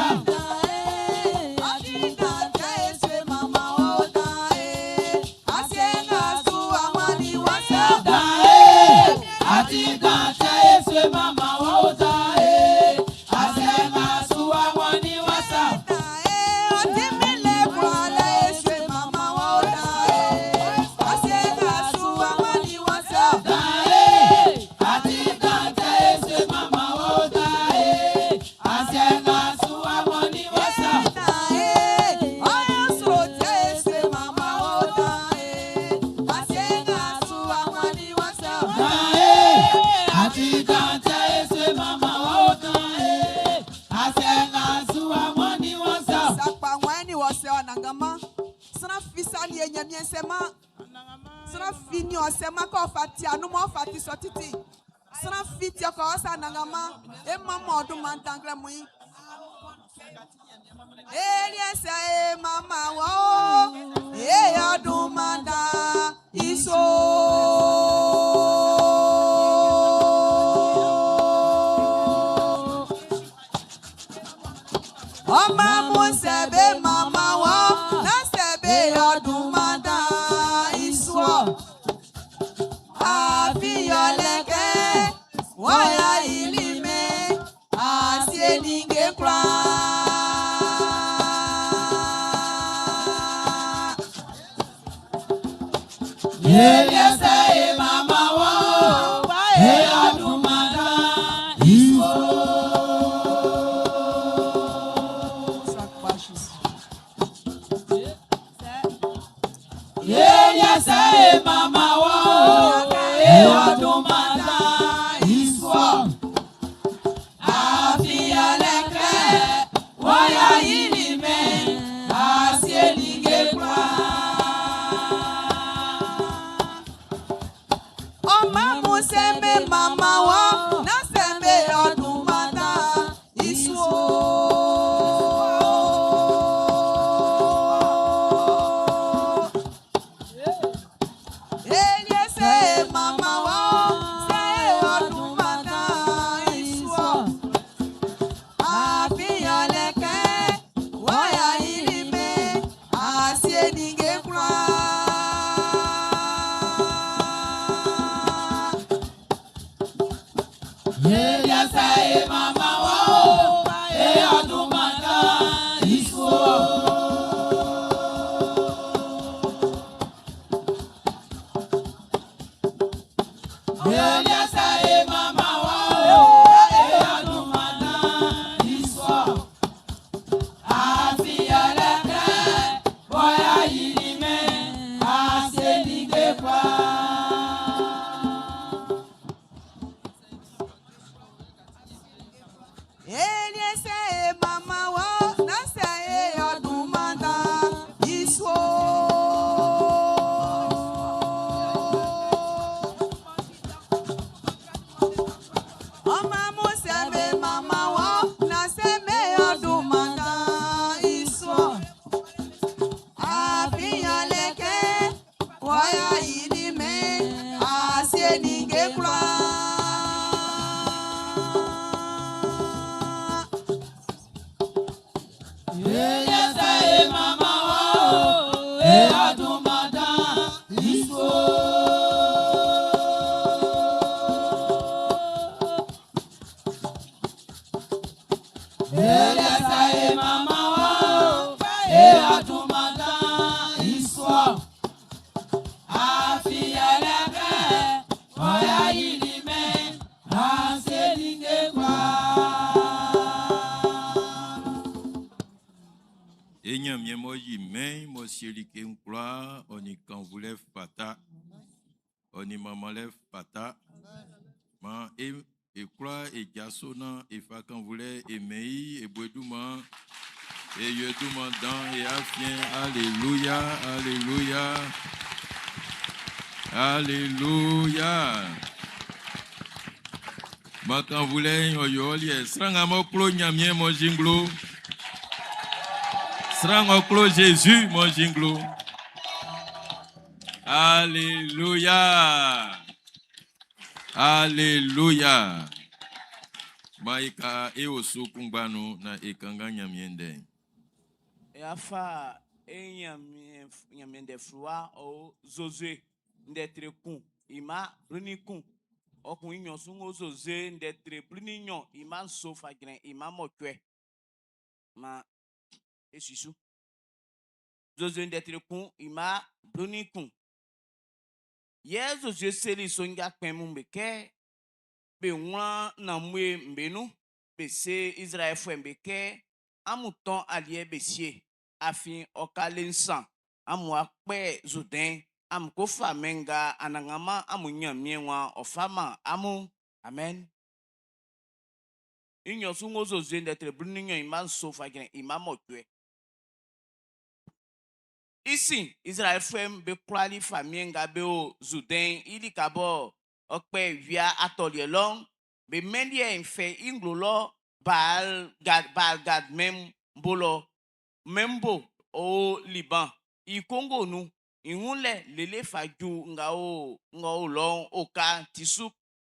Eliese mama wo, e ọdún manda iso. Ọmọ mu sẹ̀bẹ̀ mama wo, lásẹ̀bẹ̀ ọdún manda Àfihàn lẹ́kẹ́ wọ́n yà ìlí mẹ́ àṣẹ nìgé kura. Yelese e mama wo, e adumada iso. Yelese e mama wo, e adumada iso. Àfihàn lẹ́kẹ́ wọ́n yà ìlí mẹ́ àṣẹ nìgé kura. Ọmọ mu sẹ́mbẹ́ màmá wọ́ náà sẹ́mbẹ́ ọdún mọ́ta iṣu o. Eliese màmá wọ́ sẹ́ ọdún mọ́ta iṣu o. Àfihàn lẹ́kẹ́ wọ́n yà ìlí mẹ́ àṣẹ nìgé kura. Yelese e mama wo, e adumada iso. Yelese e mama wo, e adumada iso. Àfihàn lẹ́kẹ́ bóyá yìí mẹ́ àṣẹ nìgé pa. Eliese mama wọ́ náà sẹ́ ọdún mọ́ta iṣu o. Ọmọ mu sẹ́mbẹ́ màmá wọ́ náà sẹ́mbẹ́ ọdún mọ́ta iṣu o. Àfihàn lẹ́kẹ́ wọ́yà ìlí mẹ́ àṣẹ nìgé kura. Yelese e mama wo, e adumada iso. Yelese e mama wo, e adumada iso. Àfihàn lẹ́kẹ́ bóyá yìí mẹ́ àṣẹ nìgé pa. E Ɲanmiɛn m'ɔ yi mɛn'n, m'ɔ sie like kwlaa, ɔ nin kannvulɛ fata, ɔ nin manmanlɛ fata. Maan e e kwlaa e jaso naan e fa kannvulɛ e mɛn i, e bo i dunman, e yo i dunman dan e afiɛn. Alléluia, alléluia, alléluia. Maan kannvulɛ'n ɔ yo ɔ liɛ. Sran nga m'ɔ klo Ɲanmiɛn m'ɔ zi nglo. Sran ng'ɔ klo Jésus m'ɔ zi nglo. Alléluia. Alléluia. Maan e ka e osu kunngba nun naan e kanngan Ɲanmiɛn ndɛ'n. E afa e Ɲanmiɛn ndɛ fluwa o Zozie ndɛ tre kun i mma 11. Ɔ kun i nɲɔn su o Zozie ndɛ tre 12 i mma 7 fa jrɛn i mma 8. Ma e susu. Zozie ndɛ tre kun i mma 11. Yɛ Zozie seli sonja kpɛn mun be kɛ be wlan nanmue be nun be se Israɛlfuɛ'm be kɛ amun tɔn aliɛ be sie afin ɔ ka le nsan amun akpɛ Zurdɛn amun ko fa mɛn nga Anannganman amun Ɲanmiɛn waan ɔ fa man amun. Amen. I nɲɔn su ŋo Zozie ndɛ tre 12 i mma 7 fa jrɛn i mma 8. I sin Israɛlfuɛ'm be kwlali famiɛn nga be o Zurdɛn i lika bɔ ɔ kpɛ wia atɔliɛ lɔ'n be mɛn liɛ'n fɛ i nglo lɔ Baal Gad Baal Gad mɛn bo lɔ mɛn bo o Liban i kongo nun i wun lɛ lele fa ju nga o nga o lɔ'n oka ti su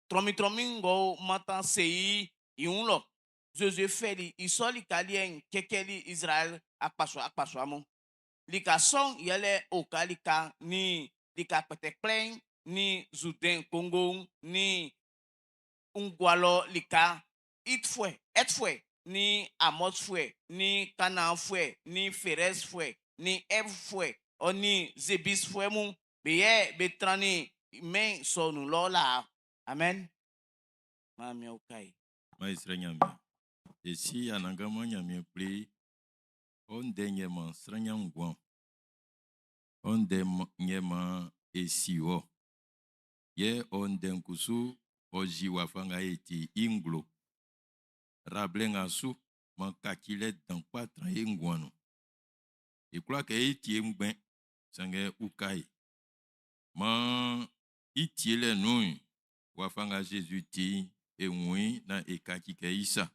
trɔnmitrɔnmi nga o mantan Seyi i wun lɔ. Zozie fɛli i sɔ lika liɛ'n kɛkɛli Israɛl akpasua akpasua mun. Lika sɔ'n yɛlɛ oka lika ni Lika kpɛtɛkplɛɛ'n nin Zurdɛn kongo'n nin ngua lɔ lika'n, Itfuɛ, Ɛtfuɛ, nin Amɔsfuɛ, nin Kanaanfuɛ, nin Ferezfuɛ, nin Evfuɛ, ɔ nin Zebisfuɛ mun, be yɛ be trannin mɛn sɔ'n nun lɔ laa. Amen. Maan Ɲanmiɛn uka e. Maan e srɛ Ɲanmiɛn. E Si Anannganman Ɲanmiɛn Kpli, ɔ ndɛ'n yɛ maan sran ɲan nguan. Ɔ ndɛ'n yɛ maan e si wɔ. Yɛ ɔ ndɛ'n kusu ɔ yi wafa nga e ti'n i nglo. Ra blɛ nga su, maan kacilɛ dan kpa tran e nguan nun. E kwla kɛ e tie ngbɛn, sanngɛ uka e. Maan i tielɛ nun'n, wafa nga Zezi ti'n, e wun i naan e kaci kɛ i sa.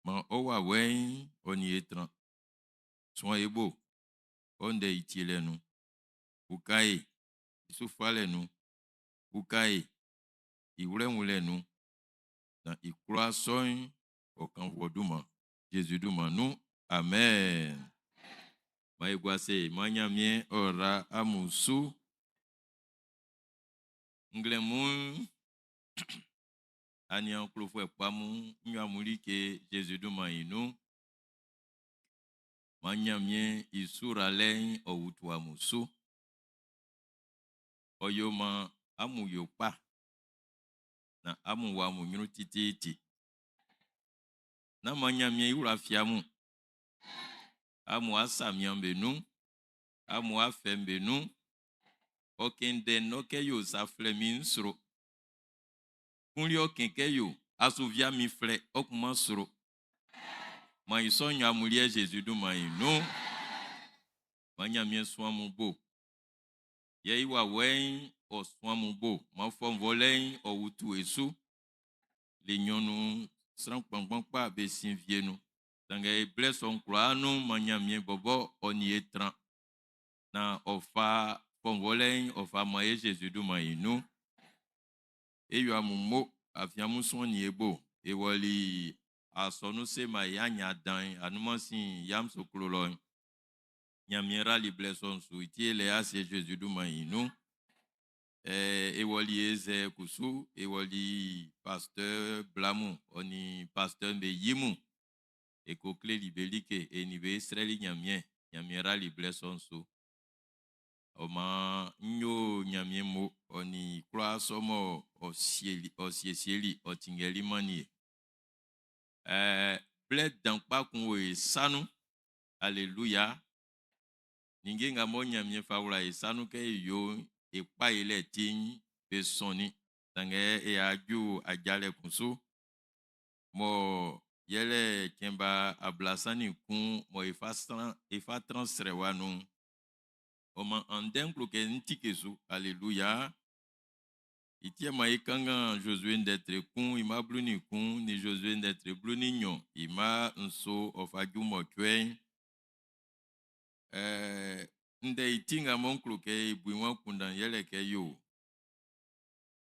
Maan ɔ wawɛ'n ɔ nin e tran. Suan e bo, ɔ ndɛ i tielɛ nun. Uka e i su falɛ nun. Uka e i wlɛ wunlɛ nun. Na i kwlaa sɔ'n, ɔ kan wɔ dunman. Zezi dunman nun. Amen. Maan e gua ase, maan Ɲanmiɛn ɔ ra amun su. Nglɛmun'n, aniaan klofuɛ kpa mun, n yo amun like Zezi dunman i nun. Maan Ɲanmiɛn i suralɛ'n ɔ wutu amun su. Ɔ yo maan amun yo kpa, na amun wɔ amun ɲrun tititi. Nán maan Ɲanmiɛn i wla fi amun. Amun asamian'm be nun, amun afɛ'm be nun. Ɔ kɛn ndɛ nɔ kɛ yo sa flɛ min n sro. Kunli ɔ kɛn kɛ yo asuvia min flɛ ɔ kunman sro. Maan i sɔ'n yo amun liɛ Zezi dunman i nun. Maan Ɲanmiɛn suan amun bo. Yɛ i wawɛ'n ɔ suan amun bo. Maan fɔnvɔlɛ'n ɔ wutu e su. Le nɲɔn nun'n, sran kpanngban kpa be sin vie nun. Sanngɛ e blɛ sɔ'n kwlaa nun, maan Ɲanmiɛn bɔbɔ ɔ nin e tran. Na ɔ fa fɔnvɔlɛ'n ɔ fa man e Zezi dunman i nun. E yo amun mo, afin amun suannin e bo. E wɔli asɔnun sema e anya dan anumansin Yamoussoukro lɔ'n. Ɲanmiɛn rali blɛ sɔ'n su i ti e lɛ ase Zezi dunman i nun. E wɔli Eze kusu, e wɔli pasteur Blamu, ɔ nin pasteur be yi mun. E ko kleli be like, e nin be srɛli Ɲanmiɛn. Ɲanmiɛn rali blɛ sɔ'n su. Ɔ maan n yo Ɲanmiɛn mo, ɔ nin kwlaa sɔ mɔ ɔ sieli, ɔ siesieli, ɔ tinngɛli mannin e. Blɛ dan kpa kun wo e sa nun. Alléluia. Ninnge nga mɔ Ɲanmiɛn fa wla e sa nun kɛ e yo'n, e kpa e lɛ ti'n, be sɔnnin. Sanngɛ e aju ajalɛ kun su. Mɔ yɛlɛ cɛn ba 31 mɔ e fa sran, e fa tran srɛwa nun'n. Ɔ maan andɛ n klo kɛ n tike su. Alléluia. I tiɛ ma e kanngan Josue ndɛ tre kun i ma 11 ni Josue ndɛ tre 12 i ma 7 ɔ fa ju mɔcuɛ'n. Ndɛ i ti nga mɔ n klo kɛ e bu i wan kundan yɛlɛ kɛ yo.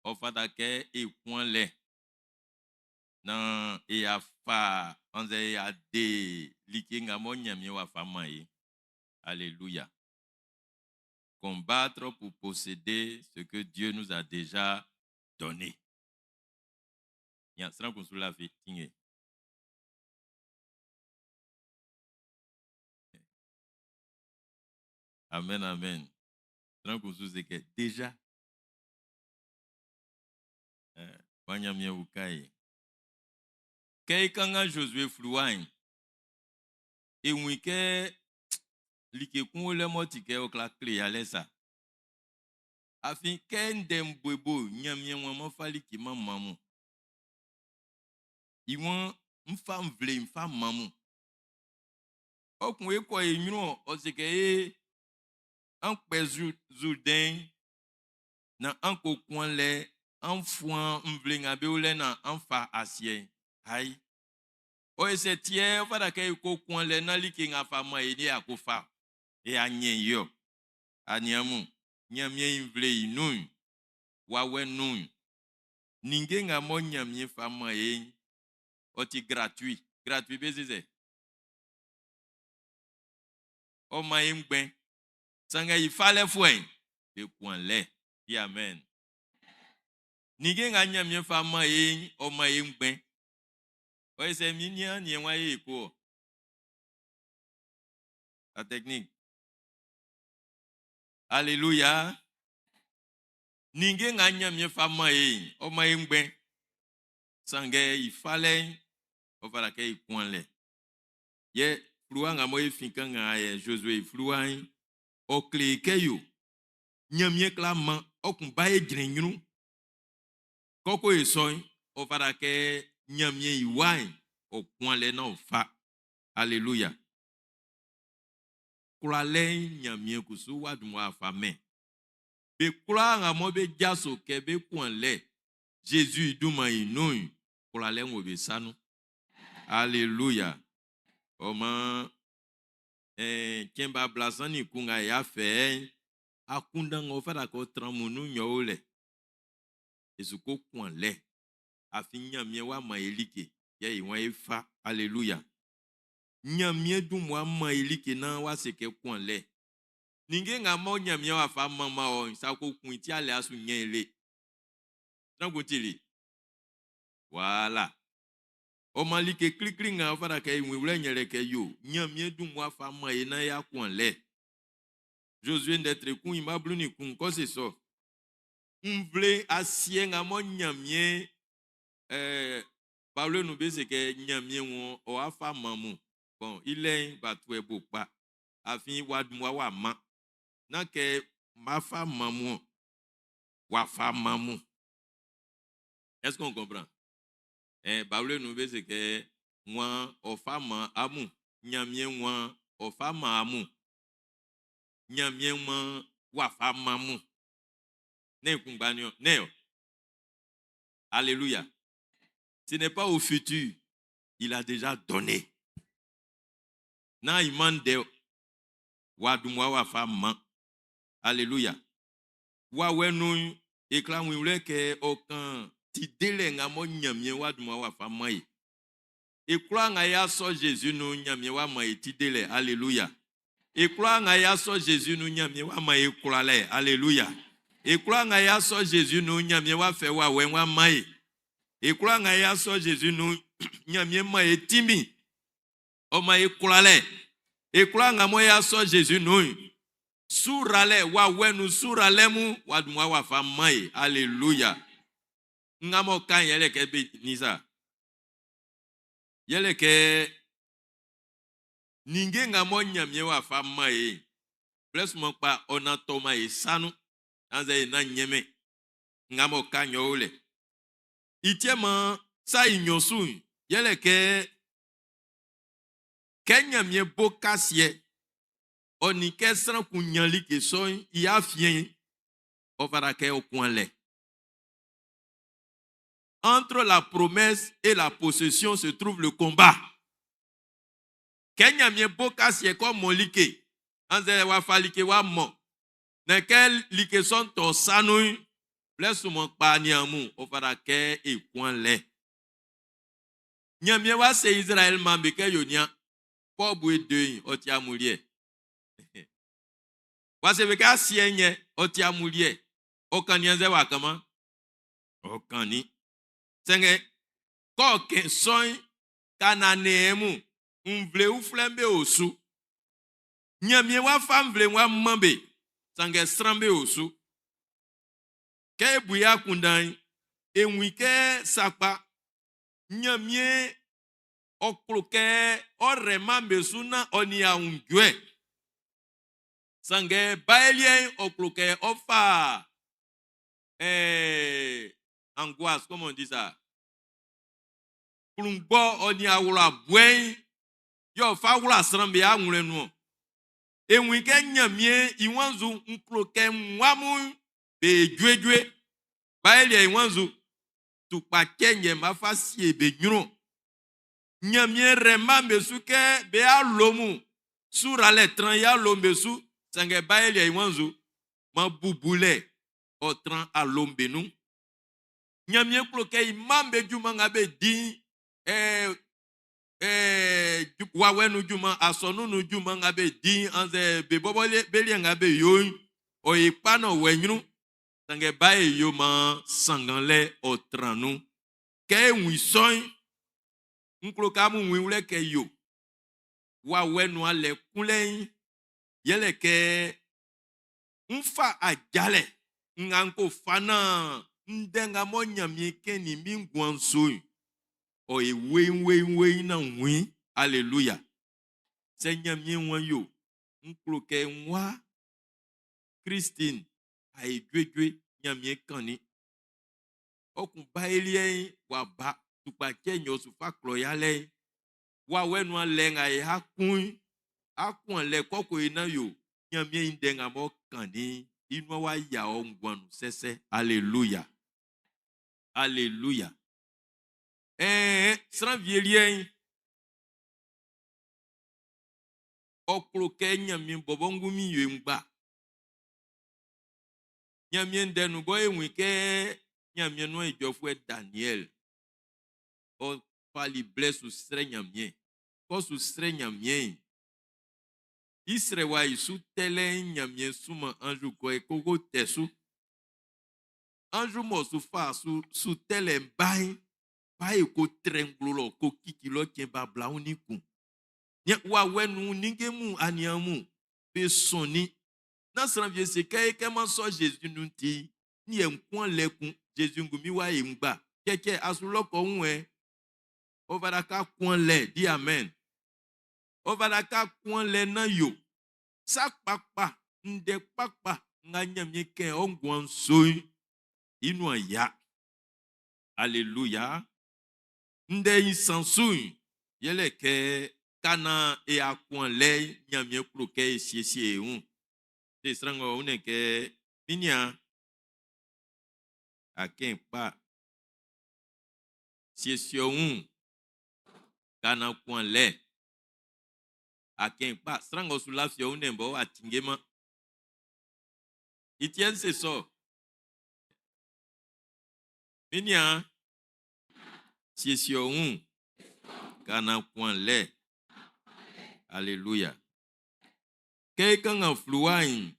Ɔ fata kɛ e kuan lɛ na e afa annzɛ e ade like nga mɔ Ɲanmiɛn w'a fa man e. Alléluia. Combattre pour posséder ce que Dieu nous a déjà donné. Ya sran kun su lafi tinge. Amen, amen. Sran kun su se kɛ déjà. Maan Ɲanmiɛn uka e. Kɛ e kanngan Josue fluwa'n, e wun i kɛ like kun o lɛ m'ɔ ti kɛ ɔ kwla kle yalɛ sa. Afin kɛ ndɛ'n bo e bo, Ɲanmiɛn waan m'ɔ fa like man man mun. I waan n fa nvle n fa man mun. Ɔ kun e kɔ e ɲrun ɔ se kɛ e an kpɛ Zurdɛn'n na an ko kuan lɛ an fuan nvle nga be o lɛ na an fa asiɛ'n. Ayi. Ɔ ese tiɛ ɔ fata kɛ e ko kuan lɛ na like nga fa man e ni a ko fa. E a nyɛ i ɔ. Aniaan mun, Ɲanmiɛn i nvle i nun'n, wawɛ nun'n, ninnge nga mɔ Ɲanmiɛn fa man e'n, ɔ ti gratuit. Gratuit be se sɛ? Ɔ man e ngbɛn. Sanngɛ i falɛfuɛ'n, be kun alɛ. Di amen. Ninnge nga Ɲanmiɛn fa man e'n, ɔ man e ngbɛn. Ɔ yɛ sɛ min nian niɛn wa ye ko ɔ. La technique. Alléluia. Ninnge nga Ɲanmiɛn fa man e'n, ɔ man e ngbɛn. Sanngɛ i falɛ'n, ɔ fata kɛ i kun alɛ. Yɛ fluwa nga mɔ e fin kan nga yɛ Josue i fluwa'n, ɔ kle kɛ yo. Ɲanmiɛn kla man, ɔ kun ba e jrɛn ɲrun. Kɔkɔ e sɔ'n, ɔ fata kɛ Ɲanmiɛn i wa'n, ɔ kun alɛ na ɔ fa. Alléluia. Kwlalɛ'n Ɲanmiɛn kusu w'a dun w'a fa mɛn. Be kwlaa nga mɔ be jaso kɛ be kun alɛ Jésus i dunman i nun'n, kwlalɛ'n wo be sa nun. Alléluia. Ɔ maan, cɛn ba blasan nin kun nga y'a fɛ'n, akunndan ng'ɔ fata kɛ ɔ tran mun nun nyɔ o lɛ. E su ko kun alɛ. Afin Ɲanmiɛn w'a man e like, yɛ i wan e fa. Alléluia. Ɲanmiɛn dun w'a man e like naan w'a se kɛ kun alɛ. Ninnge nga mɔ Ɲanmiɛn w'a fa man ɔ, sa ko kun i ti alɛ asu nyɛ i le. Sran kun tili. Voilà. Ɔ man like klikli nga ɔ fata kɛ i wun wlɛ nyɛlɛ kɛ yo Ɲanmiɛn dun w'a fa man e naan y'a kun alɛ. Josue ndɛ tre kun i ma blu nin kun kɔ se sɔ. Nvle asiɛ nga mɔ Ɲanmiɛn bawle nun be se kɛ Ɲanmiɛn wɔn ɔ wa fa man mun. Bon, i lɛ'n b'a tu ɛ bo kpa. Afin w'a dun wa man. Na kɛ ma fa man mun wa fa man mun. Est-ce qu'on comprend? Bawle nun be se kɛ wan ɔ fa man amun. Ɲanmiɛn wan ɔ fa man amun. Ɲanmiɛn wan wa fa man mun. Ne kungba ni ne yo. Alléluia. Ce n'est pas au futur. Il a déjà donné. Na imande wa dun wa wa fa man. Alléluia. Wa wɛnu ekla winwlɛ kɛ ɔ kan ti délɛ nga mɔ Ɲanmiɛn wa dun wa fa man ye. Ekla nga ya sɔ Jésus nu Ɲanmiɛn wa man ye ti délɛ. Alléluia. Ekla nga ya sɔ Jésus nu Ɲanmiɛn wa man ye kwlalɛ. Alléluia. Ekla nga ya sɔ Jésus nu Ɲanmiɛn wa fɛ wa wɛ wa man ye. Ekla nga ya sɔ Jésus nu Ɲanmiɛn man ye timi. Ɔ man ye kwlalɛ. Ekla nga mɔ ya sɔ Jésus nu suralɛ wa wɛnu suralɛ mu wa dun wa wa fa man ye. Alléluia. Nga mɔ kan yɛlɛ kɛ be nisa. Yɛlɛ kɛ ninnge nga mɔ Ɲanmiɛn wa fa man ye. Blɛ suman kpa ɔ na tɔ man ye sanu. Anzɛ ye na nyɛmɛ. Nga mɔ kan yɔ o lɛ. I tiɛ man sa i nyɔ su'n yɛlɛ kɛ kɛ Ɲanmiɛn bo kasiɛ ɔ nin kɛ sran kun ɲan like sɔ'n i afiɛn ɔ fata kɛ ɔ kun alɛ. Entre la promesse et la possession se trouve le combat. Kɛ Ɲanmiɛn bo kasiɛ kɔ mɔ like anzɛ wa fa like wa mɔ na kɛ like sɔ'n tɔ sanu blɛ suman kpa nian ɔ fata kɛ e kun alɛ. Ɲanmiɛn wa se Israël man be kɛ yo nia kɔ bu e den ɔ ti amuliɛ. Wa se be kɛ asiɛ nyɛ ɔ ti amuliɛ ɔ kan nian sɛ wa kama ɔ kan ni. Sɛngɛ kɔ kɛ sɔn Kananeɛn nvle uflɛ be o su. Ɲanmiɛn wa fa nvle wa man be sanngɛ sran be o su. Kɛ e bu i akunndan'n, e wun i kɛ sakpa Ɲanmiɛn ɔ klo kɛ ɔ rɛman be su na ɔ ni awunjuɛ. Sanngɛ baeliɛ'n ɔ klo kɛ ɔ fa angoisse, comment on dit ça? Klunngbɔ ɔ ni awla buɛ'n yɛ ɔ fa wla sran be awlɛn nu ɔ. E wun i kɛ Ɲanmiɛn i wanzu n klo kɛ n wa mun be juejue. Baeliɛ i wanzu tukpacɛ nyɛ ma fa sie be ɲrun. Ɲanmiɛn rɛman be su kɛ be alomu suralɛ tran ya alom be su sanngɛ baeliɛ i wanzu ma bubulɛ ɔ tran alom be nun. Ɲanmiɛn klo kɛ i man be junman nga be di'n. Ɛɛ wawɛ nun junman, asɔnun nun junman nga be di'n, annzɛ be bɔbɔ be liɛ nga be yo'n, ɔ yi kpa na ɔ wɔ ɲrun. Sanngɛ ba e yo maan sannganlɛ ɔ tran nun. Kɛ e wun i sɔ'n, n klo kɛ amun wun i wlɛ kɛ yo. Wawɛ nun alɛ kunlɛ'n, yɛlɛ kɛ n fa ajalɛ nga n ko fa naan ndɛ nga mɔ Ɲanmiɛn kɛnnin min nguan'n su'n, ɔ ye weiin weiin weiin na n wun i. Alléluia. Sɛ Ɲanmiɛn wan yo, n klo kɛ n wa Christine a ye juejue Ɲanmiɛn kannin. Ɔ kun ba e liɛ'n wa ba tukpacɛ nyɔ su fa klɔ yalɛ'n. Wawɛ nun alɛ nga e ha kun, a kun alɛ kɔkɔ e na yo. Ɲanmiɛn i ndɛ nga m'ɔ kannin, i nuan wa ya ɔ nguan nun sɛsɛ. Alléluia. Alléluia. Ɛɛ sran wie liɛ'n, ɔ klo kɛ Ɲanmiɛn bɔbɔ ngunmin yo e ngba. Ɲanmiɛn ndɛ nun bɔ e wun kɛ Ɲanmiɛn nuan ijɔfuɛ Daniel, ɔ fali blɛ su srɛ Ɲanmiɛn. Kɔ su srɛ Ɲanmiɛn. I srɛ wa i su tɛlɛ'n Ɲanmiɛn suman anzu kɔ e koko tɛ su. Anzu mɔ su fa su su tɛlɛ'n ba'n, ba e ko trɛ nglo lɔ ko kiki lɔ cɛn ba blaun ni kun. Nyɛ wawɛ nun ninnge mun aniaan mun be sɔnnin. Na sran wie se kɛ e kɛ man sɔ Jésus nun ti, n yɛ n kun alɛ kun Jésus ngunmin wa e ngba. Kɛkɛ asu lɔ kɔ wun ɛ. Ɔ fata ka kun alɛ di amen. Ɔ fata ka kun alɛ na yo. Sa kpakpa, ndɛ kpakpa nga Ɲanmiɛn kɛ ɔ nguan so'n, i nuan ya. Alléluia. Ndɛ i san su'n, yɛlɛ kɛ kana e akun alɛ Ɲanmiɛn klo kɛ e siesie e wun. Se sran ng'ɔ wun kɛ minia akɛn kpa siesie ɔ wun kana kun alɛ akɛn kpa sran ng'ɔ su lafi ɔ wun bɔ w'a tinge ma. I tiɛ n se sɔ. Minia siesie ɔ wun kana kun alɛ. Alléluia. Kɛ e kanngan fluwa'n,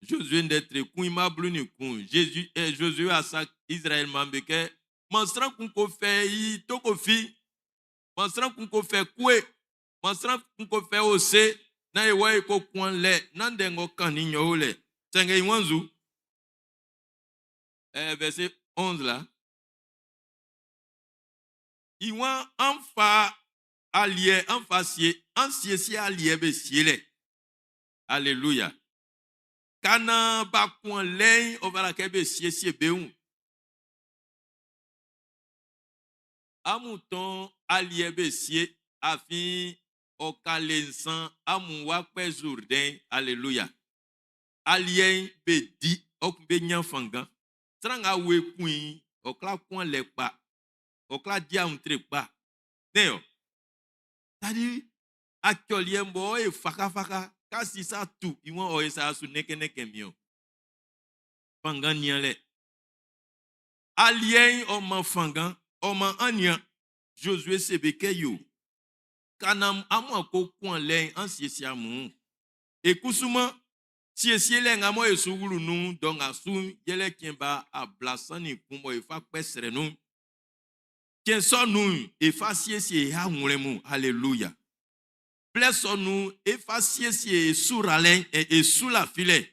Josué ndɛ tre kun i ma blu nin kun, Jésus, eh, Josué asa Israël man be kɛ, man sran kun ko fɛ i tokofi, man sran kun ko fɛ kue, man sran kun ko fɛ ose, na e wɔ e ko kun alɛ, na ndɛ ng'ɔ kannin nyɔ o lɛ. Sanngɛ i wan zu. Eh, verset 11 là. I wan an fa aliɛ, an fa sie, an siesie aliɛ be sie lɛ. Alléluia. Kana ba kun alɛ'n, ɔ fata kɛ be siesie be wun. Amun tɔn aliɛ be sie, afin ɔ ka le nsan amun wa kpɛ Jourdain. Alléluia. Aliɛ'n be di, ɔ kun be ɲan fanngan. Sran nga we kun i'n, ɔ kwla kun alɛ kpa. Ɔ kwla di amuntre kpa. Ne yo. Tadi atsɔliɛ bɔ e fakafaka kasi sa tu i wọn ɔ ye sa su nɛkɛnɛkɛ mi o. Fanngan nian lɛ. Aliɛ'n ɔ man fanngan, ɔ man anian. Josué se be kɛ yo. Kana amun ako kun alɛ'n an siesie amun. E kusuman siesie lɛ nga mɔ e su wlu nun dɔ nga su yɛlɛ cɛn ba ablasan nin kun mɔ e fa kpɛ srɛ nun. Cɛn sɔ nun'n e fa siesie e awlɛn mun. Alléluia. Blɛ sɔ nun e fa siesie e suralɛ'n e su lafilɛ.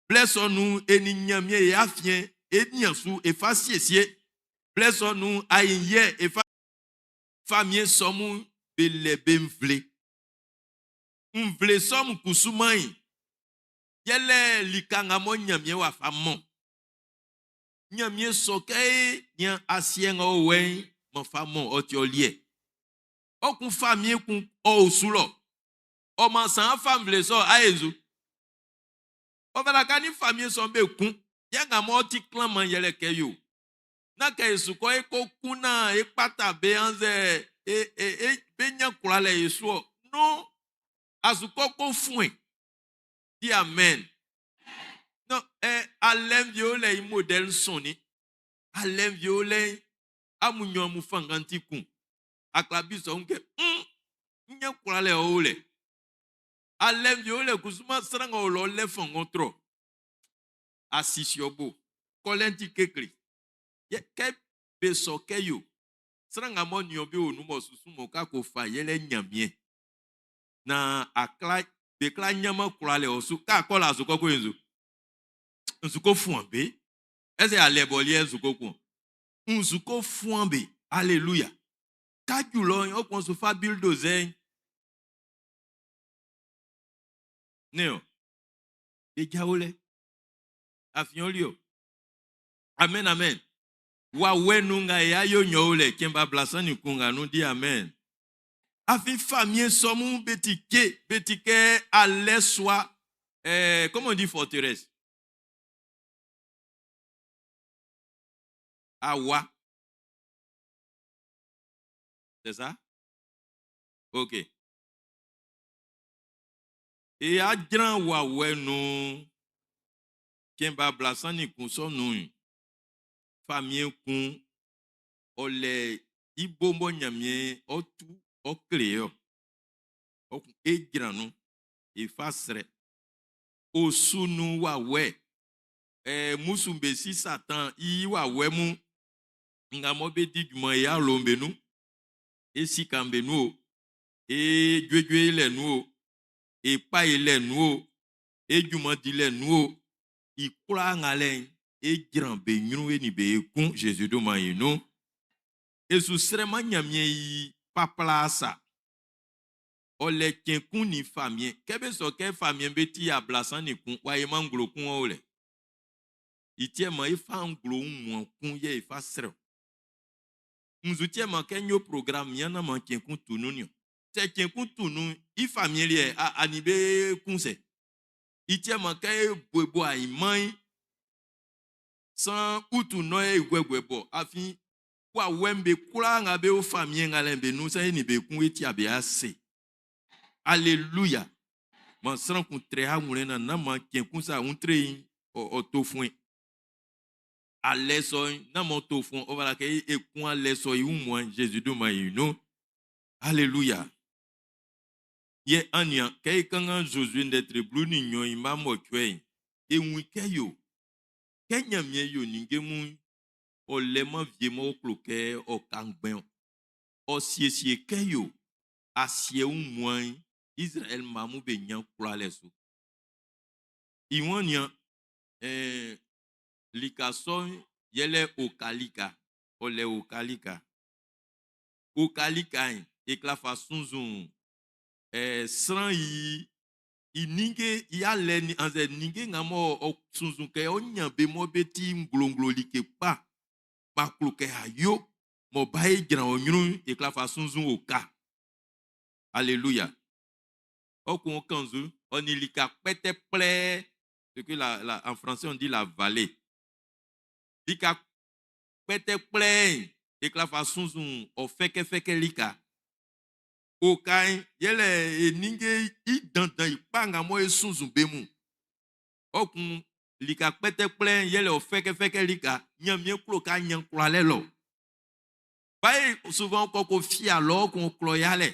Blɛ sɔ nun e ni Ɲanmiɛn e afiɛn e nian su e fa siesie. Blɛ sɔ nun ayinyɛ e fa famiɛn sɔ mun be lɛ be nvle. Nvle sɔ mun kusuman yi yɛlɛ lika nga mɔ Ɲanmiɛn w'a fa mɔ. Ɲanmiɛn sɔ kɛ e nian asiɛ nga ɔ wɛ'n ma fa mɔ ɔ ti ɔ liɛ. Ɔ kun famiɛn kun ɔ o su lɔ. Ɔ man san fa nvle sɔ ayezu. Ɔ fata ka ni famiɛn sɔ'n be kun. Yɛ nga mɔ ti klanman yɛlɛ kɛ yo. Na kɛ e su kɔ e ko kun na e kpata be annzɛ e e e be nya kwlalɛ e su ɔ. No. Asukɔ ko fun Di amen. Non, eh, alɛ violɛ i modèle sɔnni. Alɛ violɛ amun nyɔ amun fanngan ti kun. Akla bi sɔ kɛ nye kwlalɛ o lɛ. Alɛ vi o lɛ kusuma sran o lɔ lɛ fɔngɔn trɔ. Asisi ɔbo. Kɔlɛnti kekle. Yɛ kɛ be sɔ kɛ yo. Sran nga mɔ niɔ be o nu mɔ susu mɔ ka ko fa yɛlɛ nyamie. Na akla be kla nyama kwlalɛ o su ka kɔ la su kɔ ko yenzu. Nzu ko fun be. Ɛsɛ alɛ bɔliɛ nzu ko kun. Nzu ko fun be. Alléluia. Kájú lọ ọkùnrin sọ fa bulldozer. Ne o. Ìjáwó lẹ. Àfihàn lé o. Amen amen. Wa wẹnu nga ya yóò yan o lẹ kí n bá blasan nìkun nga nu di amen. Àfi fàmìẹ sọmú bẹti ké bẹti kẹ alẹ soa comment on dit forteresse? Awa. C'est ça? Ok. E adran wa wẹnu kí n bá blasan nìkun sọnù fàmìẹ kun ọlẹ ibombọ nyàmìẹ ọtú ọkìlẹ ọ ọkùn edzranu efasrẹ osunu wa wẹ ẹ musumbe si satan iyi wa wẹ mu ngamọ be di jumɔ ya lombenu esi kambenu o edzoedzoe lɛ nu o ekpa yi lɛ nu o edzumɔ di lɛ nu o ikura ŋa lɛ edzran be nyru eni be kun Jésus do ma yi nu esu srɛma nyamie yi paplasa ɔlɛ tiɛnkun ni famie kɛbɛ sɔ kɛ famie be ti ablasan ni kun wa ye ma ŋglo kun o lɛ itiɛ ma ifa ŋglo ŋmɔ kun yɛ ifa srɛ nzu tiɛ ma kɛ nyo programme yana ma tiɛnkun tunu ni o sɛ tiɛnkun tunu ifamie liɛ a ani be kun sɛ itiɛ ma kɛ boebo ayi man san utu nɔ ye gbɛgbɛ bɔ afi wa wɛmbe kura ŋa be o famie ŋa lɛ be nu sɛ ni be kun eti abe ase. Alléluia. Man sran kun trɛ awlɛ na na man tiɛnkun sa un tre yi ɔ ɔ to fún yi. Alɛ sɔ na mɔ to fún ɔ bala kɛ ekun alɛ sɔ yi mɔ Jésus do ma yi no. Alléluia. Yɛ ania kɛ i kan ka Josué ndɛtre blu ni nyɔ yi ma mɔ tsɔɛ yi. Eŋui kɛ yo. Kɛ nyamie yo ninge mu ɔlɛ ma vie mɔ klo kɛ ɔkangbɛn o. Ɔsiesie kɛ yo. Asie ŋu mɔ Israël mamu be nya kura lɛ so. Ìwọ̀n nia lika sɔ yɛlɛ okalika ɔlɛ okalika. Okalika yi eklafa sunzun sran yi ininge yalɛ ni anzɛ ninge ŋa mɔ ɔ sunzun kɛ ɔnya be mɔ be ti nglonglo like kpa kpaklo kɛ ayo mɔ ba ye dzra ɔnyru eklafa sunzun oka. Alléluia. Ọkùn kanzu, on lika pẹtẹ plẹ, ce que la, en français on dit la vallée. Lika pẹtẹ plẹ, eklafa sunzun ọ fẹkẹfẹkẹ lika. Oka yẹlẹ eninge idandan ikpanga mọ esunzun bemu. Ọkùn lika pẹtẹ plẹ yẹlẹ ọ fẹkẹfẹkẹ lika, nyamie kúrò ká nyan kura lẹ lọ. Báyìí souvent kọkọ fia lọ ọkùn klọ yálẹ.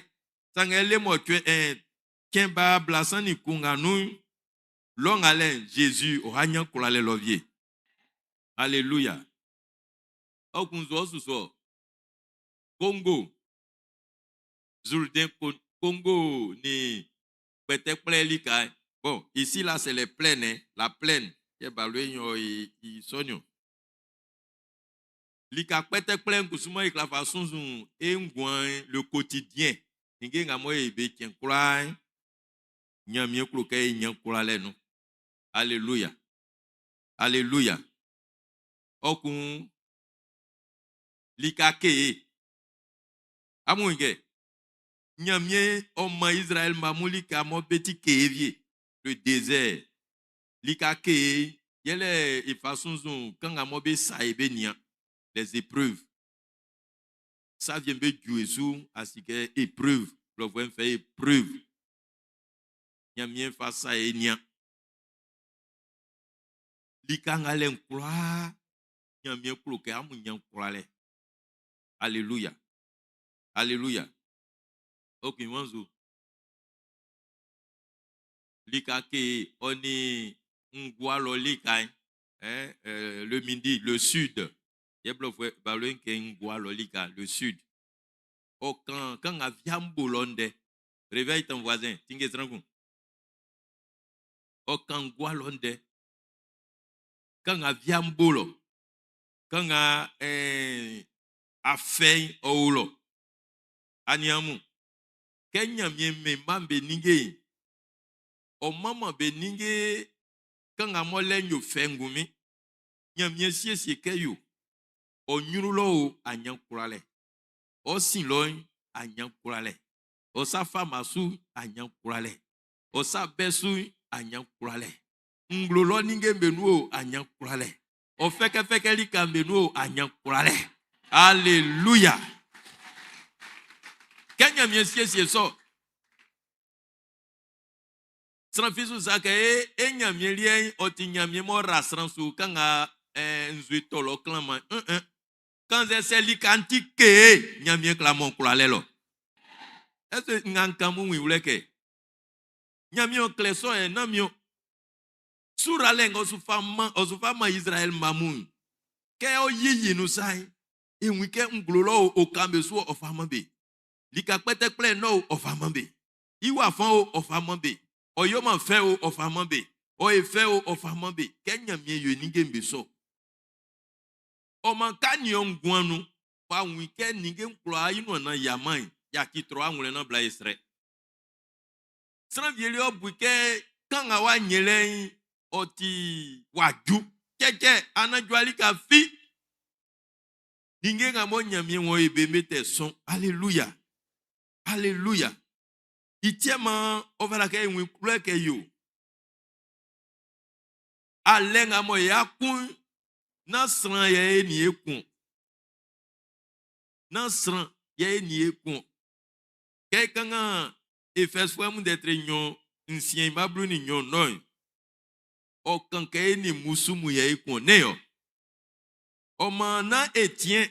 Sangẹ lé mọ tue ẹ kɛnba blasan ni kunga nu lɔŋa lɛ Jésus o ha nya kura lɛ lɔvie. Alléluia. Ɔkun zɔ susɔ. Congo. Jourdain Congo ni pɛtɛkplɛ lika. Bon, ici là c'est les plaines, hein, la plaine. Yɛ balo yɔ i i sɔnyɔ. Lika pɛtɛkplɛ nkusumɔ yi klafa sunsun e ŋguan le quotidien. Nge nga mɔ ye be tiɛn kura nyamie klo kɛ ye nya kura lɛ nu. Alléluia. Alléluia. Ɔkun lika kee. Amu kɛ nyamie ɔmɔ Israël mamu lika mɔ beti kee vie. Le désert. Lika kee yɛlɛ ifa sunsun kan ka mɔ be sa ye be nia. Les épreuves. Ça vient be Jésus ainsi que épreuve. Le voyez fait épreuve. Nyamie fa sa ye nia. Lika nga lɛ nkura. Nyamie klo kɛ amu nya nkura lɛ. Alléluia. Alléluia. Ok, wanzu. Lika ke on est ngwa lika, hein, le midi, le sud. Le sud. Oh, quand quand a viambo réveille ton voisin, tinge trankou. Oh, quand ngwa londe, quand a viambo quand a a fait oh aniamu. Kenya mien me mambe ninge. O mama be ninge quand a mo lenyo fengumi. Nyamien siesie ke yo. O nyuru lo o anyan kurale. O sin lo anyan kurale. O sa fama su anyan kurale. O sa besu anyan kurale. Nglo lo ninge mbenu o anyan kurale. O feke feke lika mbenu o anyan kurale. Alléluia. Kenya mien siesie so. Sran fisu sa ke e e nyamie lien o ti nyamie mo ra sran su kanga nzue tolo klama un un. Quand c'est li kanti ke nyamie klamon kurale lo. Est-ce que ngan mu wi wule ke? Nyamie o kle so e na mio. Sura le ngo su fa ma o su fa ma Israël mamu. Ke o yiyi nu sai. E wi ke nglo lo o kan be su o fa ma be. Lika pete kple no o fa ma be. Iwa fan o o fa ma be. Oyo ma fe o o fa ma be. O e fe o o fa ma be. Ke nyamie yo ni ge mbe so. O man ka ni o ngwan nu. Wa wi ke ni ge nklo ayi no na yamai. Ya ki tro anwule na bla isre. Sran vieli o bu ke kan a wa nyele o ti waju. Keke anaju alika fi. Ninge nga mo nyamie won ebe mete son. Alléluia. Alléluia. Itiema o fala ke wi kule ke yo. Ale nga mo ya kun na sran ye ni ekun. Na sran ye ni ekun. Ke kan nga Efes fwe mu d'être nyon nsien ma blu ni nyon non. O kan ke ni musumu ye ekun ne yo. O man na Étien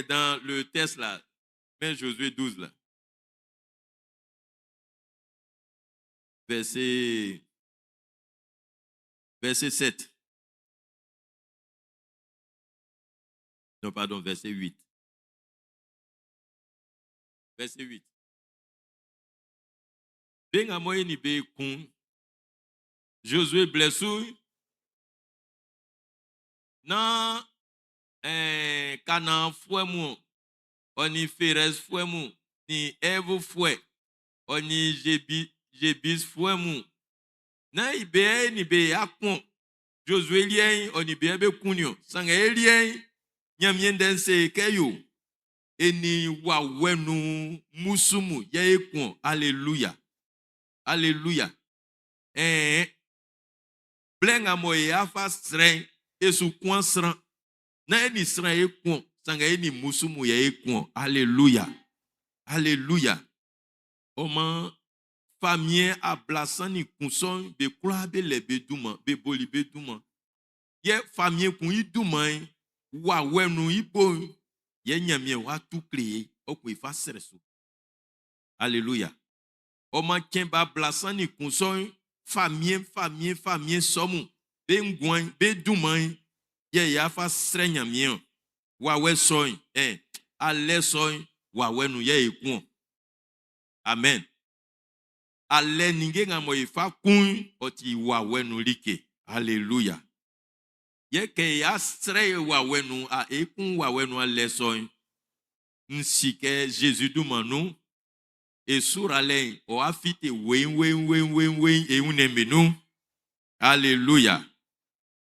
dans le texte là, mais Josué 12 là. Verset 7. Non, pardon, verset 8. Verset 8. Benga moye ni be kun. Josué blessou. Na Canaan foué mou. Oni Ferez foué mou. Ni Evo foué. Oni Jebis foué mou. Na ibe ni be akon. Josué lien oni be be kunyo. Sanga lien nyamien dense keyo. Eni wa wenu musumu ye ekon. Alléluia. Alléluia. Blenga moye afa sren esu kwan sran. Na eni sran ekon. Sanga eni musumu ye ekon. Alléluia. Alléluia. Oma famille ablasan ni kunson be kura be le be duma be boli be duma. Ye famille kun i duma wa wenu ibo ye nyamie wa tu créer o ku ifa sreso. Alléluia. Oma ken ba blasan ni kunson famille famille famille somu be ngwan be duma ye ya fa sre nyamie wa we soin ale soin wa wenu ye ekun. Amen. Ale ninge nga mo ifa kun oti wa wenu like. Alléluia. Ye ke ya sre wa wenu a ekun wa wenu ale soin. Nsi ke Jésus du manu e sura le o afite wen wen wen wen wen e une menu. Alléluia.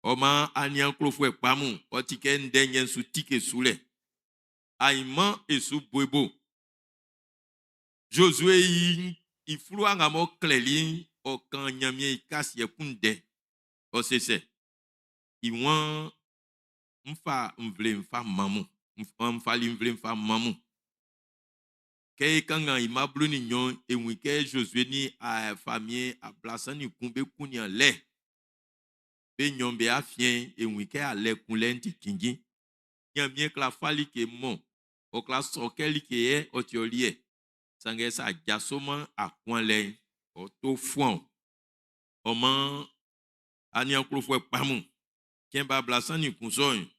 Oma anian klofwe pamu oti ke ndenyen su tike sule. Aima e su bwebo. Josué yi iflu anga mo kleli o kan nyamie ikasi e kunde. O sese. Iwan mfa mvle mfa mamu. Mfa li mvle mfa mamu. Ke kanga imablu ni nyon e wi ke Josué ni a famille a blasan ni kumbe kuni en le. Be nyon be afien e wi ke ale kun le nti kingi. Nyamie kla fali ke mon. Ɔ kwla sɔ kɛ like yɛ ɔ ti ɔ liɛ. Sanngɛ sɛ a jasoman akuanlɛ'n, ɔ to fuan o. Ɔ maan, aniaan klofuɛ kpa mun, cɛn ba ablasan-nin-kun sɔ'n,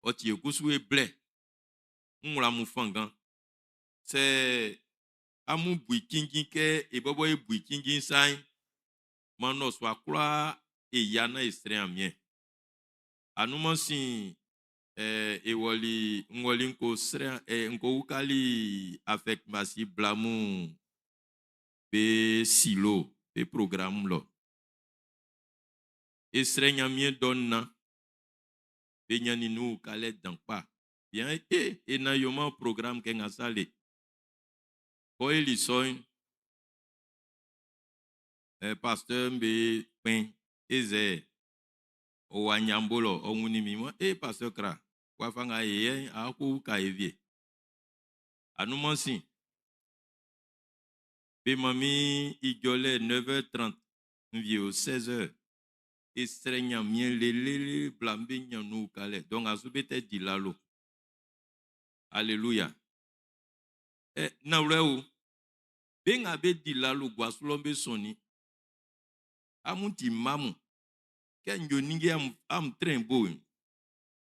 ɔ ti e kusu e blɛ. N wla amun fanngan. Sɛ amun bu i cinnjin kɛ e bɔbɔ e bu i cinnjin sa'n, maan nnɔsua kwlaa e yia naan e srɛ Ɲanmiɛn. Anunman sin e wɔli, n wɔli n ko srɛ, n ko ukali afɛk masi bla mun be silo, be programme lɔ. E srɛ Ɲanmiɛn dɔ nnan. Be ɲannin nun ukalɛ dan kpa. Bian e, e na yoman programme kɛ nga sa le. Kɔ e li sɔ'n, pasteur be kpɛn Ezɛ ɔ wa ɲanbo lɔ, ɔ wunnin min wa, e pasteur kra, wafa nga e yɛ'n, a ko uka e wie. Anunman sin. Be man min ijɔlɛ 9h30, n wie o 16h. E srɛ Ɲanmiɛn lelele bla'm be ɲan nun ukalɛ. Dɔ nga su be tɛ di lalo. Alléluia. Ɛ nanwlɛ o, be nga be di lalo gua su lɔ'n be sɔnnin. Amun ti mma mun. Kɛ n yo ninnge am am trɛn bo'n,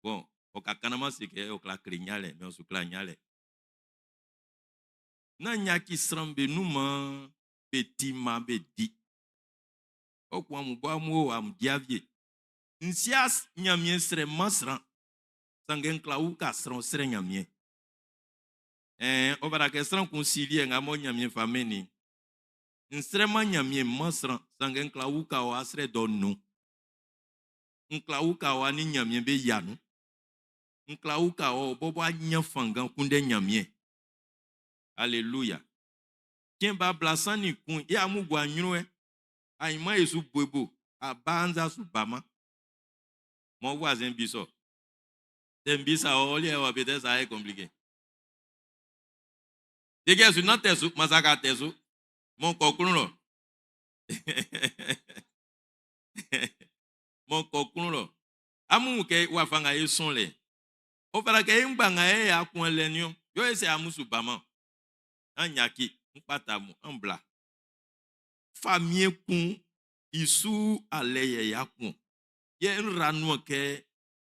bon, ɔ ka kanama se kɛ ɔ kla kle nyalɛ, mɛ ɔ su kla nyalɛ. Nán yaki sran'm be nun maan be ti man be di. Ɔ kun amun bɔ amun o amun di avie. N si'a Nyanmiɛn srɛ man sran, sanngɛ n kla uka sran srɛ Nyanmiɛn. Ɛɛn, ɔ fata kɛ sran kun si liɛ nga mɔ Nyanmiɛn fa mɛn i'n. N srɛman Nyanmiɛn man sran, sanngɛ n kla uka ɔ asrɛ dɔ nun. N kla uka ɔ ani Nyanmiɛn be yia nun. N kla uka ɔ bɔbɔ a nyan fanngan kunndɛ Nyanmiɛn. Alléluia. Cɛn ba ablasan-nin-kun, yɛ amun gua nyrun ɛ. Ainman e su boebo, a ba annzɛ a su baman. Mɔ voisin bi sɔ. Sɛ n bisa ɔ liɛ wa peut-être ça est compliqué. Degɛ su na tɛ su, masaka tɛ su. Mɔ kɔ klun lɔ. Mɔ kɔ klun lɔ. Amun wun kɛ wafa nga e sɔn lɛ. Ɔ fata kɛ e ngba nga e ya kun lɛ niɔn. Yɔ e sɛ amun su baman. An yaki, n kpata mun, an bla. Famiɛn kun i su alɛ yɛ ya kun. Yɛ n ra nuan kɛ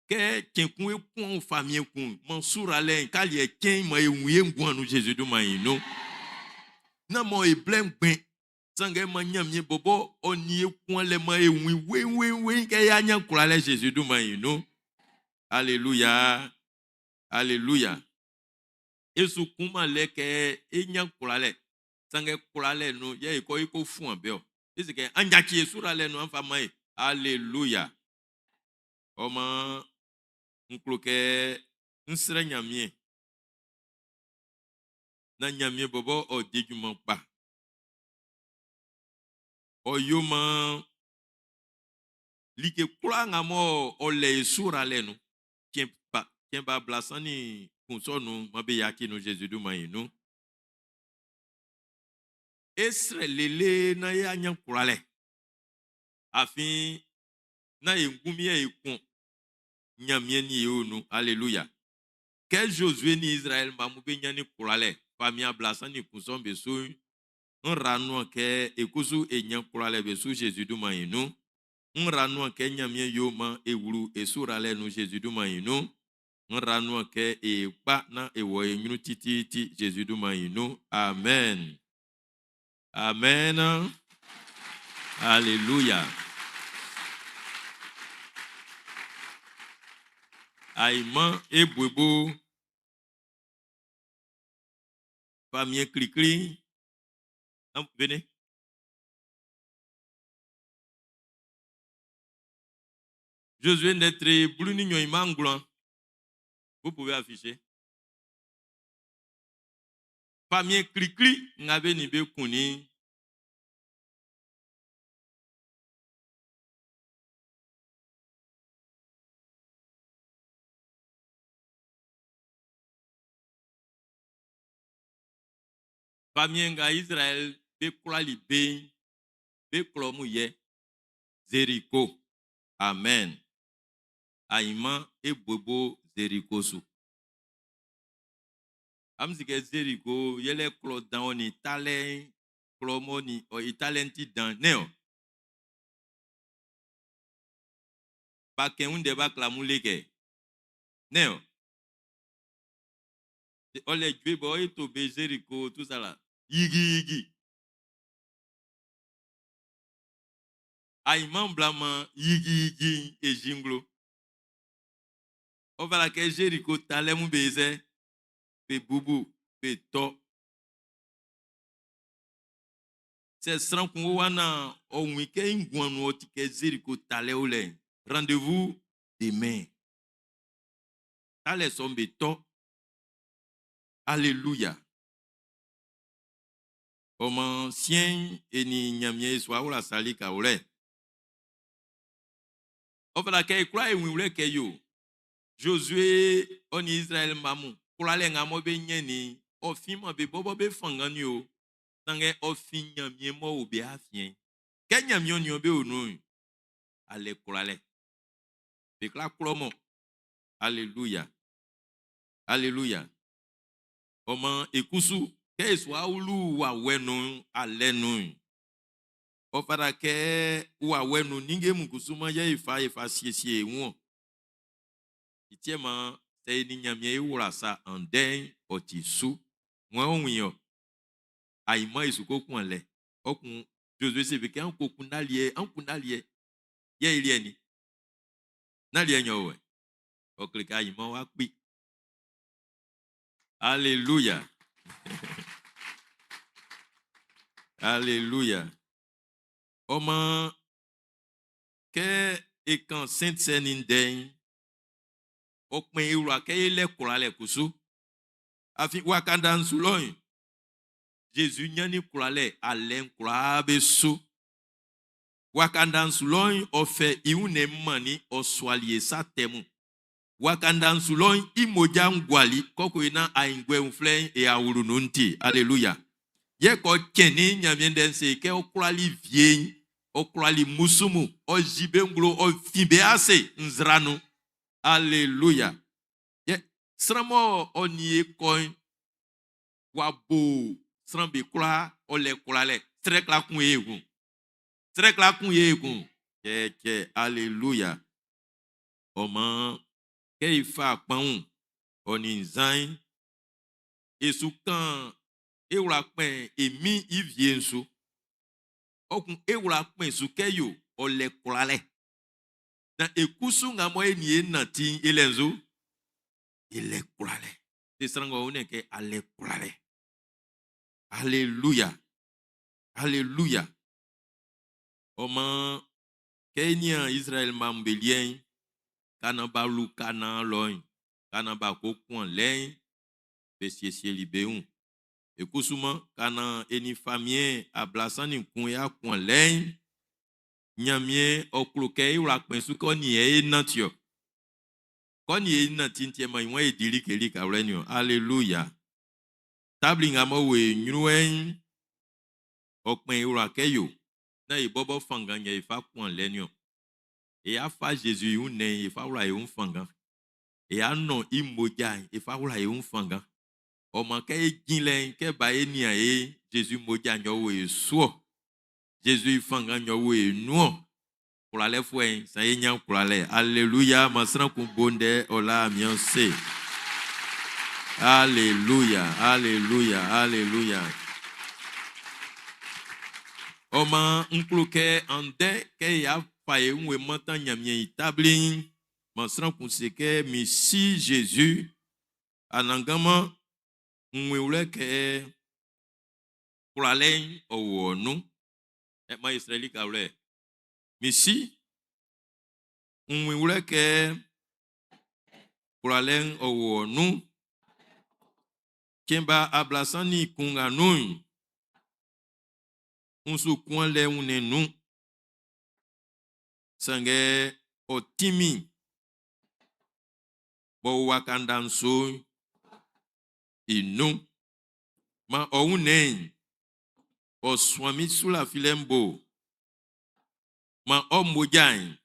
kɛ cɛn kun e kun famiɛn kun man sura lɛ'n kaliɛ cɛn ma e wun ye nguan nun Jésus dunman yi nun. Na mɔ e blɛ ngbɛn sanngɛ man Ɲanmiɛn bɔbɔ ɔ ni e kun lɛ man e wun wen wen wen kɛ ya ɲan kwlalɛ Jésus dunman yi nun. Alléluia. Alléluia. E su kunman lɛ kɛ e ɲan kwlalɛ sanngɛ kwlalɛ nun yɛ e kɔ e ko fuan be ɔ. E se kɛ an yaci e sura lɛ nun an fa man e. Alléluia. Ɔ maan n klo kɛ n srɛ Ɲanmiɛn. Na Ɲanmiɛn bɔbɔ ɔ di junman kpa. Ɔ yo maan like kwlaa nga mɔ ɔ lɛ e sura lɛ nun, cɛn ba cɛn ba ablasan-nin-kun sɔ nun, man be yaci nun Zezi dunman yi nun. E srɛ lele na y'a ɲan kwlalɛ. Afin na e ngunmin yɛ e kun Ɲanmiɛn ni e o nun. Alléluia. Kɛ Josué ni Israɛl mma mun be ɲannin kwlalɛ famiɛn ablasan-nin-kun sɔ'n be su'n, n ra nuan kɛ e kusu e ɲan kwlalɛ be su Zezi dunman yi nun. N ra nuan kɛ Ɲanmiɛn yo man e wlu e su ralɛ nun Zezi dunman yi nun. N ra nuan kɛ e kpa na e wɔ e ɲrun tititi Zezi dunman yi nun. Amen. Amen. Alléluia. Aiman e buebo famiɛn klikli. Venez. Josué ndɛ blu ni nɲɔn ima ngwlan. Vous pouvez afficher. Famiɛn klikli nga be nin be kunnin. Famiɛn nga Israɛl be kwlali be'n, be klɔ mun yɛ Zeriko. Amen. Ainman e bobo Zeriko su. Amun si kɛ Zeriko yɛlɛ klɔ dan ɔ nin talɛ'n klɔ m'ɔ nin ɔ i talɛ'n ti dan nɛ́n ɔ? B'a kɛn ndɛ b'a kle amun le kɛ nɛ́n ɔ? Ɔ lɛ jue bɔ e to be Zeriko tout ça là. Yigi yigi. Ainman blama yigi yigi e jinglo. Ɔ fata kɛ Zeriko talɛ mun be sɛ be bubu be tɔ. Sɛ sran kun wo wa na ɔ wun kɛ i nguan nun ɔ ti kɛ Zeriko talɛ o lɛ'n, rendez-vous demain. Talɛ sɔ'm be tɔ. Alléluia. Ɔ maan siɛn'n e nin Ɲanmiɛn e su awla sali kawlɛ. Ɔ fata kɛ e kwla e wun wlɛ kɛ yo. Josué ɔ nin Israɛl mma mun kwlalɛ nga mɔ be ɲɛnnin ɔ finman be bɔbɔ be fanngan ni o. Sanngɛ ɔ fin Ɲanmiɛn m'ɔ o be afiɛn. Kɛ Ɲanmiɛn nin be o nun'n, alɛ kwlalɛ. Be kwla klɔ mɔ. Alléluia. Alléluia. Ɔ maan e kusu kɛ e su awlu wawɛ nun alɛ nun'n, ɔ fata kɛ wawɛ nun ninnge mun kusu man yɛ e fa e fa siesie e wun. I tiɛ man sɛ e nin Ɲanmiɛn e wla sa andɛ'n ɔ ti su. Ŋmɛ ɔ wun yɔ. Ainman e su ko kun alɛ. Ɔ kun Josué se be kɛ an ko kun n'aliɛ, an kun n'aliɛ. Yɛ i liɛ ni. N'aliɛ nyɔ wɛ. Ɔ kle kɛ ainman wa kpi. Alléluia. Alléluia. Ɔ maan kɛ e kan Sainte Cène ndɛ'n, ɔ kpɛn e wla kɛ e lɛ kwlalɛ kusu. Afin waka nda'n su lɔ'n, Jésus ɲannin kwlalɛ alɛ'n kwlaa be su. Waka nda'n su lɔ'n, ɔ fɛ i wunnɛn'n mannin ɔ suali e sa tɛ mun. Waka nda'n su lɔ'n, i mmoja'n guali kɔkɔ i na aenguɛ uflɛ'n e awlo nun'n ti. Alléluia. Yɛ kɔ cɛnnin Ɲanmiɛn ndɛ'n se kɛ ɔ kwlali wie'n, ɔ kwlali mmusu mun, ɔ yi be nglo, ɔ fin be ase nzra nun. Alléluia. Yɛ sran mɔ ɔ nin e kɔ'n, wa bo sran be kwlaa ɔ lɛ kwlalɛ. Srɛ kla kun e kun. Srɛ kla kun e kun. Cɛcɛ, alléluia. Ɔ maan kɛ e fa kpanwun ɔ nin nzan'n, e su kan e wla kpɛn e min i wie'n su. Ɔ kun e wla kpɛn su kɛ yo ɔ lɛ kwlalɛ. Na e kusu nga mɔ e nin e nanti'n e lɛ nzu, e lɛ kwlalɛ. Te sran ng'ɔ wun kɛ alɛ kwlalɛ. Alléluia. Alléluia. Ɔ maan kɛ e nian Israɛl mma'm be liɛ'n, ka naan b'a wlu Kanaan lɔ'n, ka naan b'a ko kun alɛ'n, be siesieli be wun. E kusuman ka naan e nin famiɛn 31 y'a kun alɛ'n, Ɲanmiɛn ɔ klo kɛ e wla kpɛn su kɛ ɔ nin e nanti ɔ. Kɛ ɔ nin e nanti tiɛ man i wan e di like likawlɛ ni ɔ. Alléluia. Tabli nga mɔ wo e ɲrun'n, ɔ kpɛn e wla kɛ yo, na e bɔbɔ fanngan yɛ e fa kun alɛ ni ɔ. E y'a fa Jésus i wunnɛn'n e fa wla e wun fanngan. E y'a nɔn i mmoja'n e fa wla e wun fanngan. Ɔ maan kɛ e jin lɛ'n, kɛ ba e nian e, Jésus mmoja'n yɔ wo e su ɔ. Jésus i fanngan yɔ wo e nun ɔ. Kwlalɛfuɛ'n, san e ɲan kwlalɛ. Alléluia. Man sran kun bo ndɛ ɔ la mian se. Alléluia, alléluia, alléluia. Ɔ maan n klo kɛ andɛ kɛ y'a fa e wun e mantan Ɲanmiɛn i tabli'n, man sran kun se kɛ min si Jésus, Anannganman, n wun i wlɛ kɛ kwlalɛ'n ɔ wɔ ɔ nun. Ɛ man e srɛ likawlɛ. Min si, n wun i wlɛ kɛ kwlalɛ'n ɔ wɔ ɔ nun. Cɛn ba 31 nga nun'n, n su kun alɛ wunnɛn nun. Sanngɛ ɔ ti min b'ɔ o waka nda'n su'n i nun. Man ɔ wunnɛn'n ɔ suan min sulafilɛ'n bo. Man ɔ mmoja'n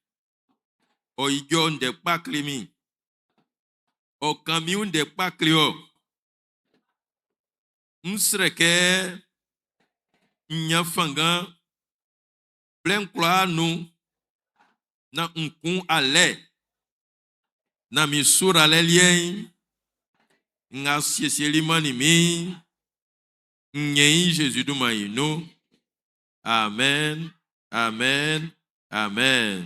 ɔ ijɔ ndɛ kpa kle min. Ɔ kan min wun ndɛ kpa kle ɔ. N srɛ kɛ n ɲan fanngan blɛ'n kwlaa nun naan n kun alɛ naan min suralɛ liɛ'n nga siesieli mannin min'n, n ɲɛn i Zezi dunman'n i nun. Amen, amen, amen.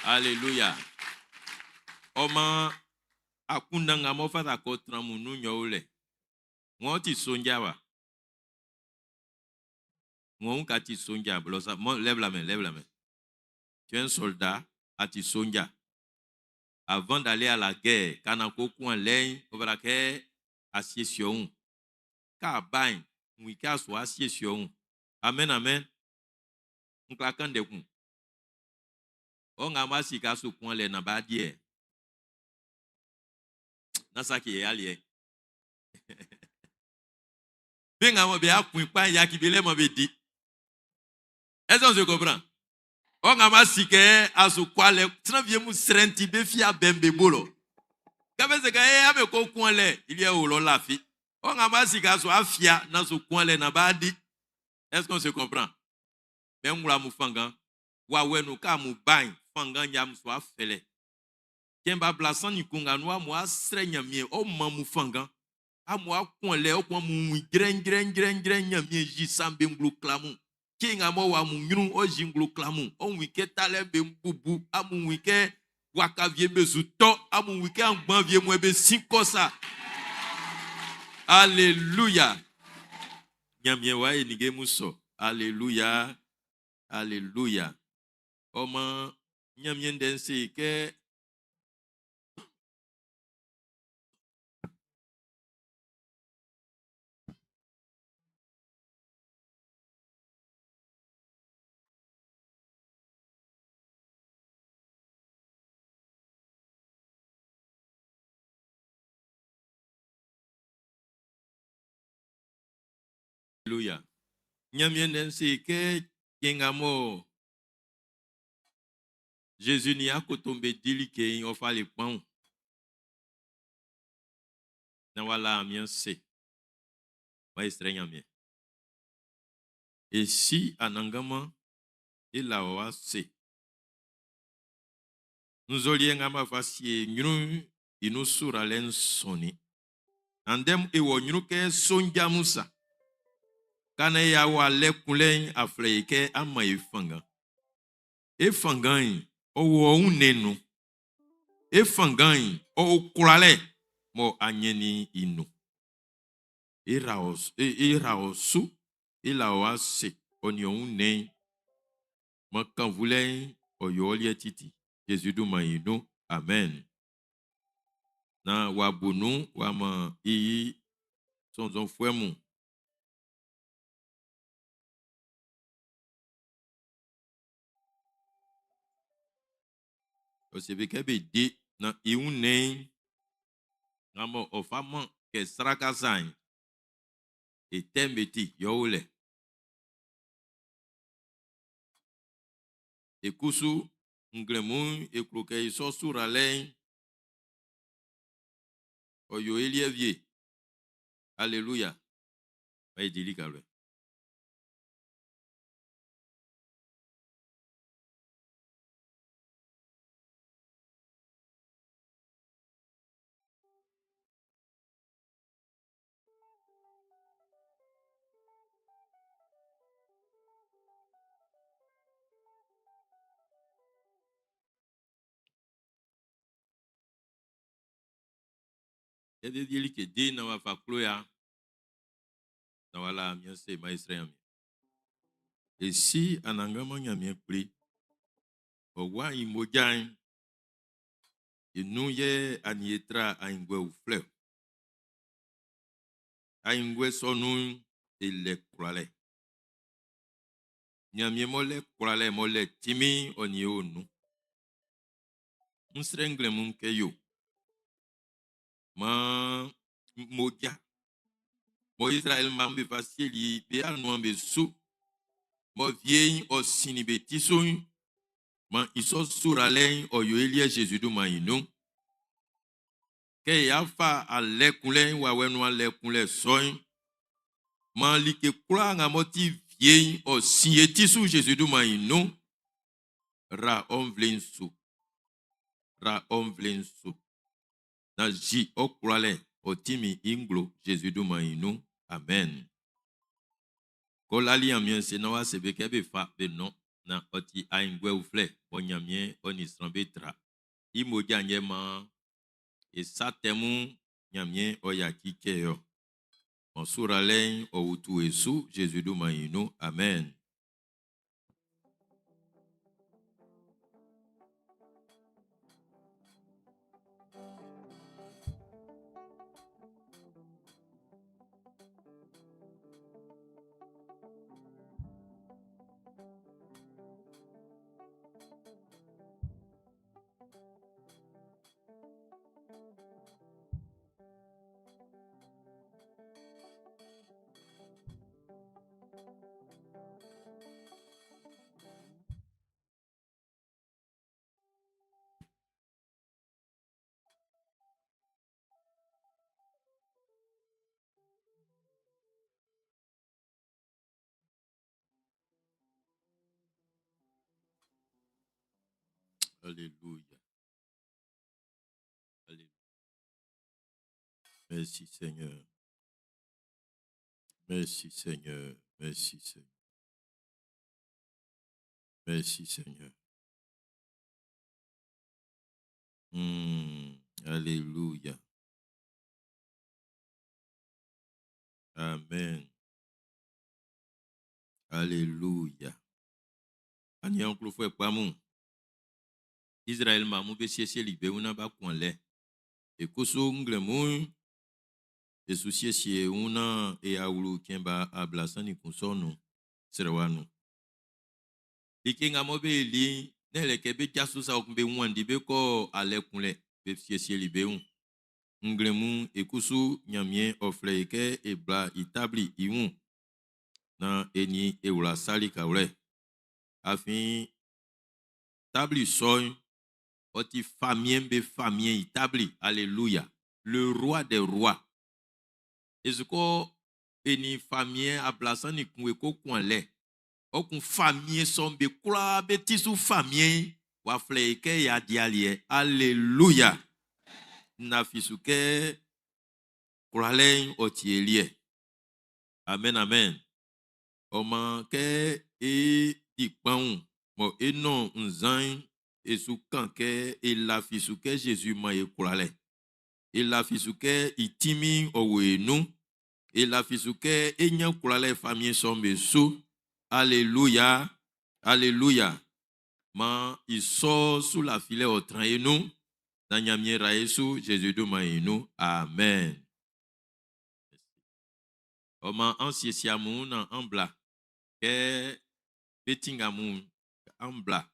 Alléluia. Ɔ maan akunndan nga m'ɔ fata kɛ ɔ tran mun nun yɛ o lɛ. Ng'ɔ ti sonja wa. Ng'ɔ ka ti sonja blɔ sa. Lève la main, lève la main. Tu es un soldat, a ti sonja. Avant d'aller à la guerre, kana ko kun alɛ'n, o fata kɛ a siesie ɔ wun. K'a ba'n, wi k'a so a siesie ɔ wun. Amen, amen. N kla kan de kun. Ɔ nga ma sika su kun alɛ na ba diɛ. Na sa ki e aliɛ. Be nga mo be akun kpa ya ki be le mo be di. Est-ce qu'on se comprend? Ɔ nga ma sika asu kwalɛ, sran vie mu srɛnti be fia bɛn be bolo. Kabe se ka e ame ko kun alɛ, il y a o lo la fi. Ɔ nga ma sika so afia na so kun alɛ na ba di. Est-ce qu'on se comprend? Mais ngula mu fangan, wa wenu ka mu bain, fangan ya mu so afele. Ken ba bla san ni kunga no amu asre nyamie, o ma mu fangan. Amu akun le o kwa mu wi gren gren gren gren nyamie ji sambe nglo klamu. Ki nga mo wa mu nyunu o ji nglo klamu. O wi ke tale be bubu, amu wi ke waka vie bezu to, amu wi ke angban vie mo be sinko sa. Alléluia. Nyamie wa e nige muso. Alléluia. Alléluia. O ma nyamie ndense ke Alléluia. Nyamie ndense ke kengamo Jésus ni akotombe dili ke o fa le pan. Na wala amien se. Wa estre nyamie. Et si anangama e la wa se. Nzolie ngama fa si nyunu inu sura len soni. Andem e wo nyunu ke sonja musa. Kana ya wa le kunle afle ke ama e fanga. E fanga yin o wo un nenu. E fanga yin o kurale mo anyeni inu. E ra os e e ra osu e la wa se oni on ne. Mo kan vule o yo li titi. Jésus du ma inu. Amen. Na wa bunu wa ma i sonzon fwemu. O se be ke be di na i un ne. Ngamo o fama ke saraka san. E tembeti yo ole. E kusu nglemu e kroke iso sura len. O yo elievie. Alléluia. Ba dili kalwe. Ede di ke di na wa fa klo ya. Na wala mi se ma Israël mi. Et si anangama nyamie pli. O wa imojan. Inu ye anietra aingwe ufle. Aingwe sonu ele kurale. Nyamie mole kurale mole timi oni onu. Nsrengle mun ke yo. Ma moja. Mo Israël ma be facile be anu be su. Mo vieille o sini be tisun. Ma iso suralen o yo elie Jésus du ma inu. Kɛ y'a fa alɛ kunlɛ'n wawɛ nun alɛ kunlɛ sɔ'n, maan like kwlaa nga m'ɔ ti fie'n ɔ sin e ti su Zezi dunman i nun. Ra ɔ nvle'n su. Ra ɔ nvle'n su. Na zi ɔ kwlalɛ ɔ ti min i nglo Zezi dunman i nun. Amen. Ko lali Ɲanmiɛn se na wa se be kɛ be fa be nɔn na ɔ ti aenguɛ uflɛ bɔ Ɲanmiɛn ɔ nin sran be tra. I mmoja'n yɛ maan e sa tɛ mun Ɲanmiɛn ɔ yaci cɛ ɔ. Ɔ suralɛ'n ɔ wutu e su Zezi dunman i nun. Amen. Alléluia. Alléluia. Merci Seigneur. Merci Seigneur. Merci Seigneur. Merci Seigneur. Alléluia. Amen. Alléluia. Aniaan klofuɛ kpa mun. Israɛl mma mun be siesieli be wun naan b'a kun alɛ. E kusu nglɛmun'n, e su siesie e wun naan e awlu cɛn ba 31 sɔ'n nun, srɛwa nun. Like nga mɔ be li'n, nɛ́n lɛ kɛ be jaso sa kun be wanndi be kɔ alɛ kunlɛ, be siesieli be wun. Nglɛmun'n, e kusu Ɲanmiɛn ɔ flɛ e kɛ e bla i tabli i wun naan e nin e wla sa likawlɛ. Afin tabli sɔ'n, ɔ ti famiɛn'n be famiɛn i tabli. Alléluia. Le roi des rois. Ezuko e nin famiɛn 31 e ko kun alɛ. Ɔ kun famiɛn sɔ'n be kwlaa be ti su famiɛn w'a flɛ e kɛ y'a di aliɛ. Alléluia. Na fi su kɛ kwlalɛ'n ɔ ti e liɛ. Amen, amen. Ɔ maan kɛ e di kpanwun mɔ e nɔn nzan'n, e su kan kɛ e lafi su kɛ Zezi man e kwlalɛ. E lafi su kɛ i tinmin'n ɔ wo e nun. E lafi su kɛ e ɲan kwlalɛ famiɛn sɔ'n be su. Alléluia. Alléluia. Maan i sɔ su lafilɛ ɔ tran e nun. Na Ɲanmiɛn ra e su Zezi dunman i nun. Amen. Ɔ maan an siesie amun na an bla. Kɛ be tinga mun an bla.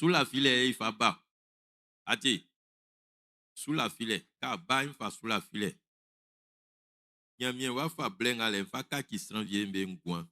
Su lafilɛ i fa ba. Ate. Su lafilɛ. Ka ba n fa su lafilɛ. Ɲanmiɛn w'a fa blɛ nga lɛ fa kaci sran wie'm be nguan.